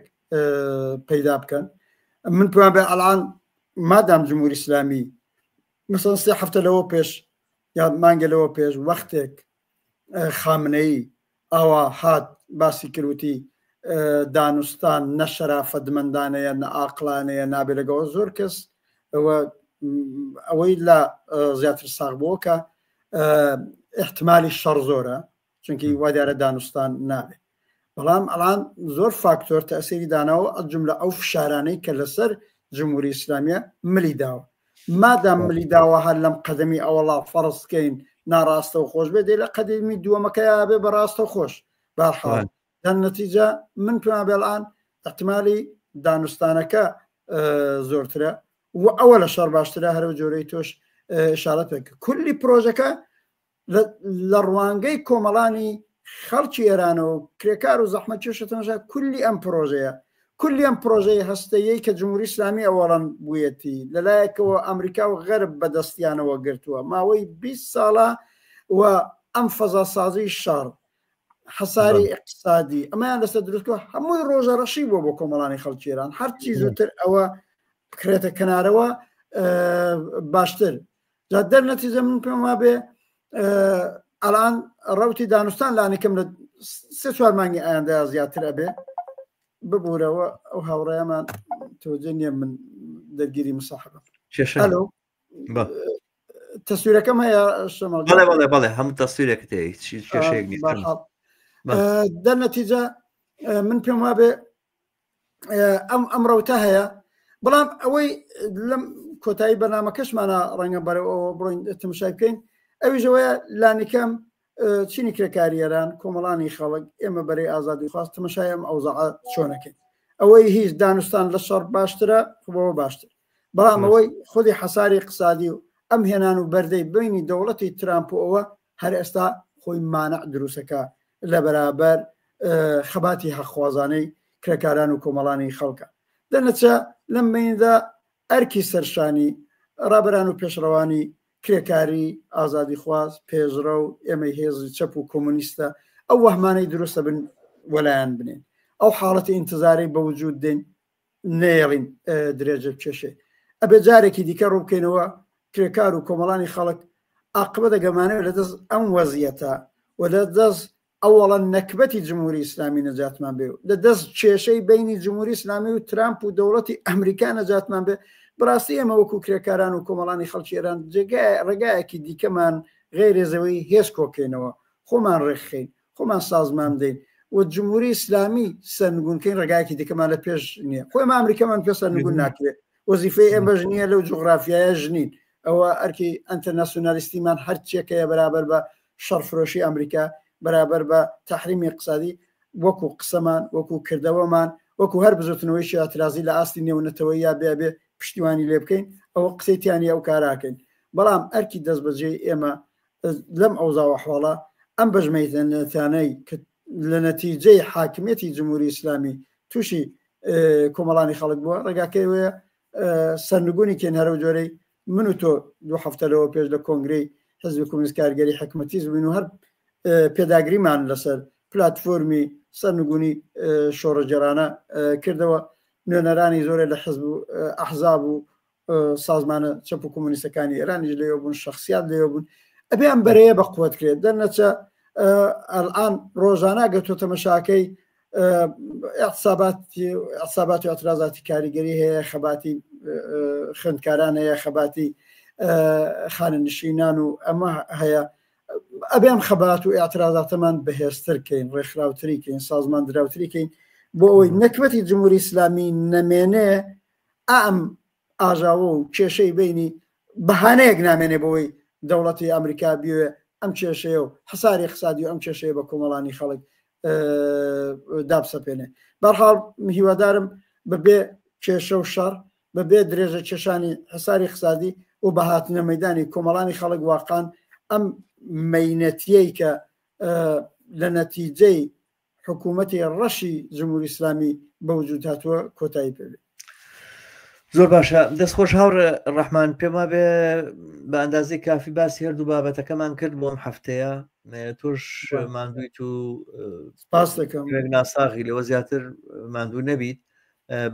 پەیدا بکەن من پێیان بێ ئەلان مادام جمهوری ئیسلامی مثلا سێ هەفتە لەوە پێش یا مانگە لەوە پێش وەختێک خامنەیی ئاوا هات باسی کرد وتی دانوستان نە شەرافەتمەندانەیە نە ئاقلانەیە نابێ لەگەڵ زۆر کەس ئەوە ئەوەی لە زیاتر ساغ بووە کە احتمالی شەڕ زۆرە چونکی وا دیارە دانوستان نابێت بەڵام ئەڵان زۆر فاکتۆر تەسیری داناوە ئەجملە ئەو فشارانەی کە لەسەر جمهوری ئیسلامیە ملی داوە مادام ملی داوە هەر لەم قەدەمی ئەوەڵا فەڕزکەین ناڕاستە و خۆش بێ دەی لە قەدیمی دووەمەکەیا بێ بە ڕاستە و خۆش بارحاڵ دەن نەتیجە من پێم بێ الان احتمالی دانوستانەکە زۆرترە و ئەوە لە شەڕ باشترە هەرو جۆرەی تۆش ئشارەت پێ کرد کولی پرۆژەکە لە ڕوانگەی کۆمەڵانی خەڵکی ئێرانەوە و کرێکار و زەحمەتکێشە تەماشا کولی ئەم پرۆژەیە کولی ئەم پرۆژەی هەستەیەی کە جمهوری ئیسلامی ئەوەڵەن بوویەتی لەلایەکەوە ئەمریکا و غەرب بەدەستیانەوە گرتووە ماوەی 20 ساڵە و ئەم فەزاسازی شەڕ حەساری اقتصادی ئەمەیان لەسەر دروستکە هەمووی ڕۆژە ڕەشی بووە بۆ کۆمەڵانی خەڵکی ئێران هەرچی زووتر ئەوە بکرێتە کەنارەوە باشتر جا دەر نەتیجە من پێم وابێ ئەلان ڕوتی دانوستان لانیکەم لە سێ چوار مانگی ئایندە زیاتر ئەبێ ببوورەوە ئەو هاوڕێیەمان تۆجە نییە من دەرگیری مساحبم
ئەلۆ
تەسویرەکەم هەیە
شەماڵ بەڵێ بەڵێ بەڵێ هەموو تەسویرێکت هەیە هیچ کێشەیەک نییە
دەر نەتیجە من پێم وابێ ئەم ئەم ڕەوتە هەیە بەڵام ئەوەی لەم کۆتایی بەنامەکەشمانە ڕەنگە بەرەوە بڕۆین تمشای بکەین ئەویشەوەیە لانیکەم چینی کرێکاری ئێران کۆمەڵانی خەڵک ئێمە بەرەی ئازادی خواست تمەشای ئەم ئەوزاعە چۆنەکەین ئەوەی هیچ دانوستان لە شەڕ باشترە بەوە باشتر بەڵام ئەوەی خودی حەساری اقتصادی و ئەم هێنان و بەردەی بینی دەوڵەتی ترامپ و ئەوە هەر ئێستا خۆی مانع دروستەکە لە بەرابەر خەباتی حەقخوازانەی کرێکاران و کۆمەڵانی خەڵکە. دەرنەچە لەم بەینەدا ئەرکی سەرشانی ڕابەران و پێشڕەوانی کرێکاری، ئازادیخواز، پێشڕەو، ئێمەی هێزی چەپ و کۆمۆنیستە ئەو وەهمانەی دروستە بن وەلایان بنێن. ئەو حاڵەتی ئینتزارەی بە وجود دێن نەیەڵین درێژە بکێشێ. ئەبێ جارێکی دیکە ڕووبکەینەوە کرێکار و کۆمەڵانی خەڵک ئاقبەتە گەمانەوە لە دەست ئەم وەزیەتە و لە دەست ئەوەڵەن نەکبەتی جمهوری ئیسلامی نەجاتمان بێ و لە دەست کێشەی بینی جمهوری ئیسلامی و ترامپ و دەوڵەتی ئەمریکا نەجاتمان بێ بەڕاستی ئێمە وەکو کرێکاران و کۆمەڵانی خەڵکی ئێران جێگای ڕێگایەکی دیکەمان غەیرێزەوەی هێز کۆکەینەوە خۆمان ڕێکخەین خۆمان سازمان بدەین و جمهوری ئیسلامی سەرنگون کەین ڕێگایەکی دیکەمان لە پێش نییە خۆ ئێمە ئەمریکامان پێ سەرنگون ناکرێت وەزیفەی ئێمەش نییە لەو جوغرافیایە ژنین ئەوە ئەرکی ئەنتەرناسیۆنالیستیمان هەرچیەکەیە بەرابەر بە شەڕفرۆشی ئەمریکا بەرابەر بە تەحریمی اقتصادی وەکو قسەمان وەکو کردەوەمان وەکو هەر بزوتنەوەیکی ئیعترازی لە ئاستی نێونەتەوەیی یا بێ بێ پشتیوانی لێ بکەین ئەوە قسەی تیانە ئەو کاراکەین بەڵام ئەرکی دەستبەجێی ئێمە لەم ئەوزا و ئەحواڵە ئەم بەژمەیتانەی کە لە نەتیجەی حاکمیەتی جمهوری ئیسلامی تووشی کۆمەڵانی خەڵک بووە ڕێگاکەی وەیە سەرنگونی کەین هەرەو جۆرەی من و تۆ دوو هەفتە لەوە پێش لە کۆنگرەی حزبی کۆمۆنیست کارگەری حکومەتیز بووین و هەر پێداگریمان لەسەر پلاتفۆرمی سەرنگونی شۆڕشگێڕانە کردەوە نوێنەرانی زۆرێ لە حزب و ئەحزاب و سازمانە چەپ و کۆمۆنیستەکانی ئێرانیش لێوە بوون شخصیات لێوە بوون ئەبێ ئەم بەرەیە بە قوت کرێت دەرنەچە ئەلان ڕۆژانە گە تۆ تەمەشاکەی حسابات و اعتراضاتی کاریگەری هەیە خەباتی خوێندکاران هەیە خەباتی خانەنشینان و ئەمە هەیە ئەبێ ئەم خەبات و اعتراضاتەمان بەهێزتر کەین ڕێکخراوتری کەین سازمان دراوتری کەین بۆ ئەوەی نەکبەتی جمهوری ئیسلامی نەمێنێ ئەم ئاژاوە و کێشەی بینی بەهانەیەک نامێنێ بۆی دەوڵەتی ئەمریکا بوێ ئەم کێشەیە و حساری اقتصادی و ئەم کێشەیە بە کۆمەڵانی خەڵک دابسەپێنێ بەرحاڵ هیوادارم بەبێ کێشە و شەڕ بەبێ درێژە کێشانی حساری اقتصادی و بە هاتنە مەدانی کۆمەڵانی خەڵک واقعان ئەم مەینەتیەی کە لە نەتیجەی حکوومەتی ڕەشی جمهوری ئیسلامی بە وجود هاتووە کۆتایی پێ بێ.
زۆر باشە دەست خۆش هاوڕێ ڕەحمان پێم وابێ بە ئەندازەی کافی باسی هەردوو بابەتەکەمان کرد بۆ ئەم هەفتەیە تۆش ماندوویت و
سپاس دەکەم
ناساغی لەوە زیاتر ماندوو نەبیت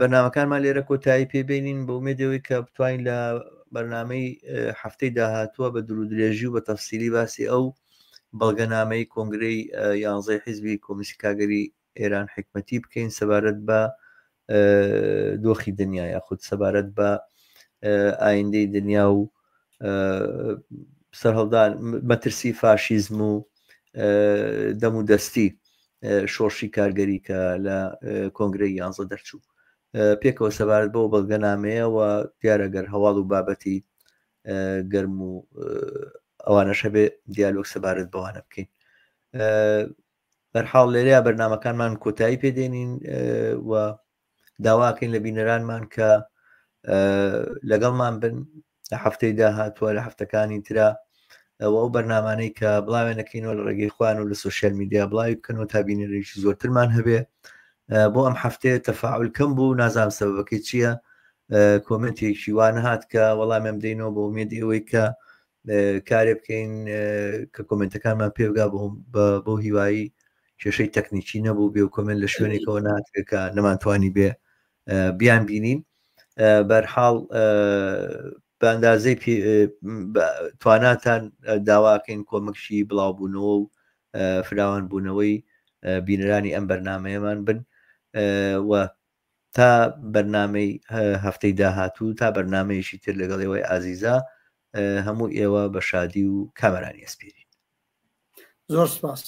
بەرنمەکانمان لێرە کۆتایی پێبینین بۆ مێدەوەی کە بتوانین لە بەرنمەی هەفتەی داهاتووە بە دوور درێژی و بە تەفسیلی باسی ئەو بەڵگەنامەی کۆنگرەی یانزەی حیزبی کۆمیسی کاگەری ئێران حکمەتی بکەین سەبارەت بە دۆخی دنیا یاخود سەبارەت بە ئایندەی دنیا و سەرهەڵدان مەترسی فاشیزم و دەم و دەستی شۆڕشی کارگەری کە لە کۆنگرەی یانزە دەرچوو پێکەوە سەبارەت بەو بەڵگەنامەیەوە دیارە گەر هەواڵ و بابەتی گەرم و ئەوانەش هەبێ دیالۆگ سەبارەت بەوانە بکەین بەرحاڵ لێرەیە بەرنمەکانمان کۆتایی پێدێنین و داواکەین لە بینەرانمان کە لەگەڵمان بن لە هەفتەی داهاتوە لە هەفتەکانی ترا ئەوە ئەو بەرنمانەی کە بڵاوێنەکەینەوە لە ڕێگەی خۆیان و لە سوسیال میدیا بڵاوی بکەنەوە تا بینەرێکی زۆرترمان هەبێ بۆ ئەم هەفتەیە تەفاعول کەم بوو نازانم سەبەکەی چییە کۆمنتێکی وا نەهات کە وەڵامێن بدەینەوە بۆ ئومێدی ئەوەی کە کارێ بکەین کە کۆمنتەکانمان پێبگا بۆ هیوایی کێشەی تەکنیکی نەبوو بێ و کۆمنت لە شوێنێکەوە ناتێت کە نەمانتوانی بێ بیان بینین بەرحاڵ بە ئەندازەی تواناتان داواکەین کۆمەکشی بڵاوبوونەوە و فراوان بوونەوەی بینەرانی ئەم بەرنمەیەمان بن و تا بەرنامەی هەفتەی داهاتوو تا بەرنامەیەکی تر لەگەڵ ئێوەی ئازیزا هەموو ئێوە بە شادی و کامەرانی ئەسپێرین.
زۆر سپاس.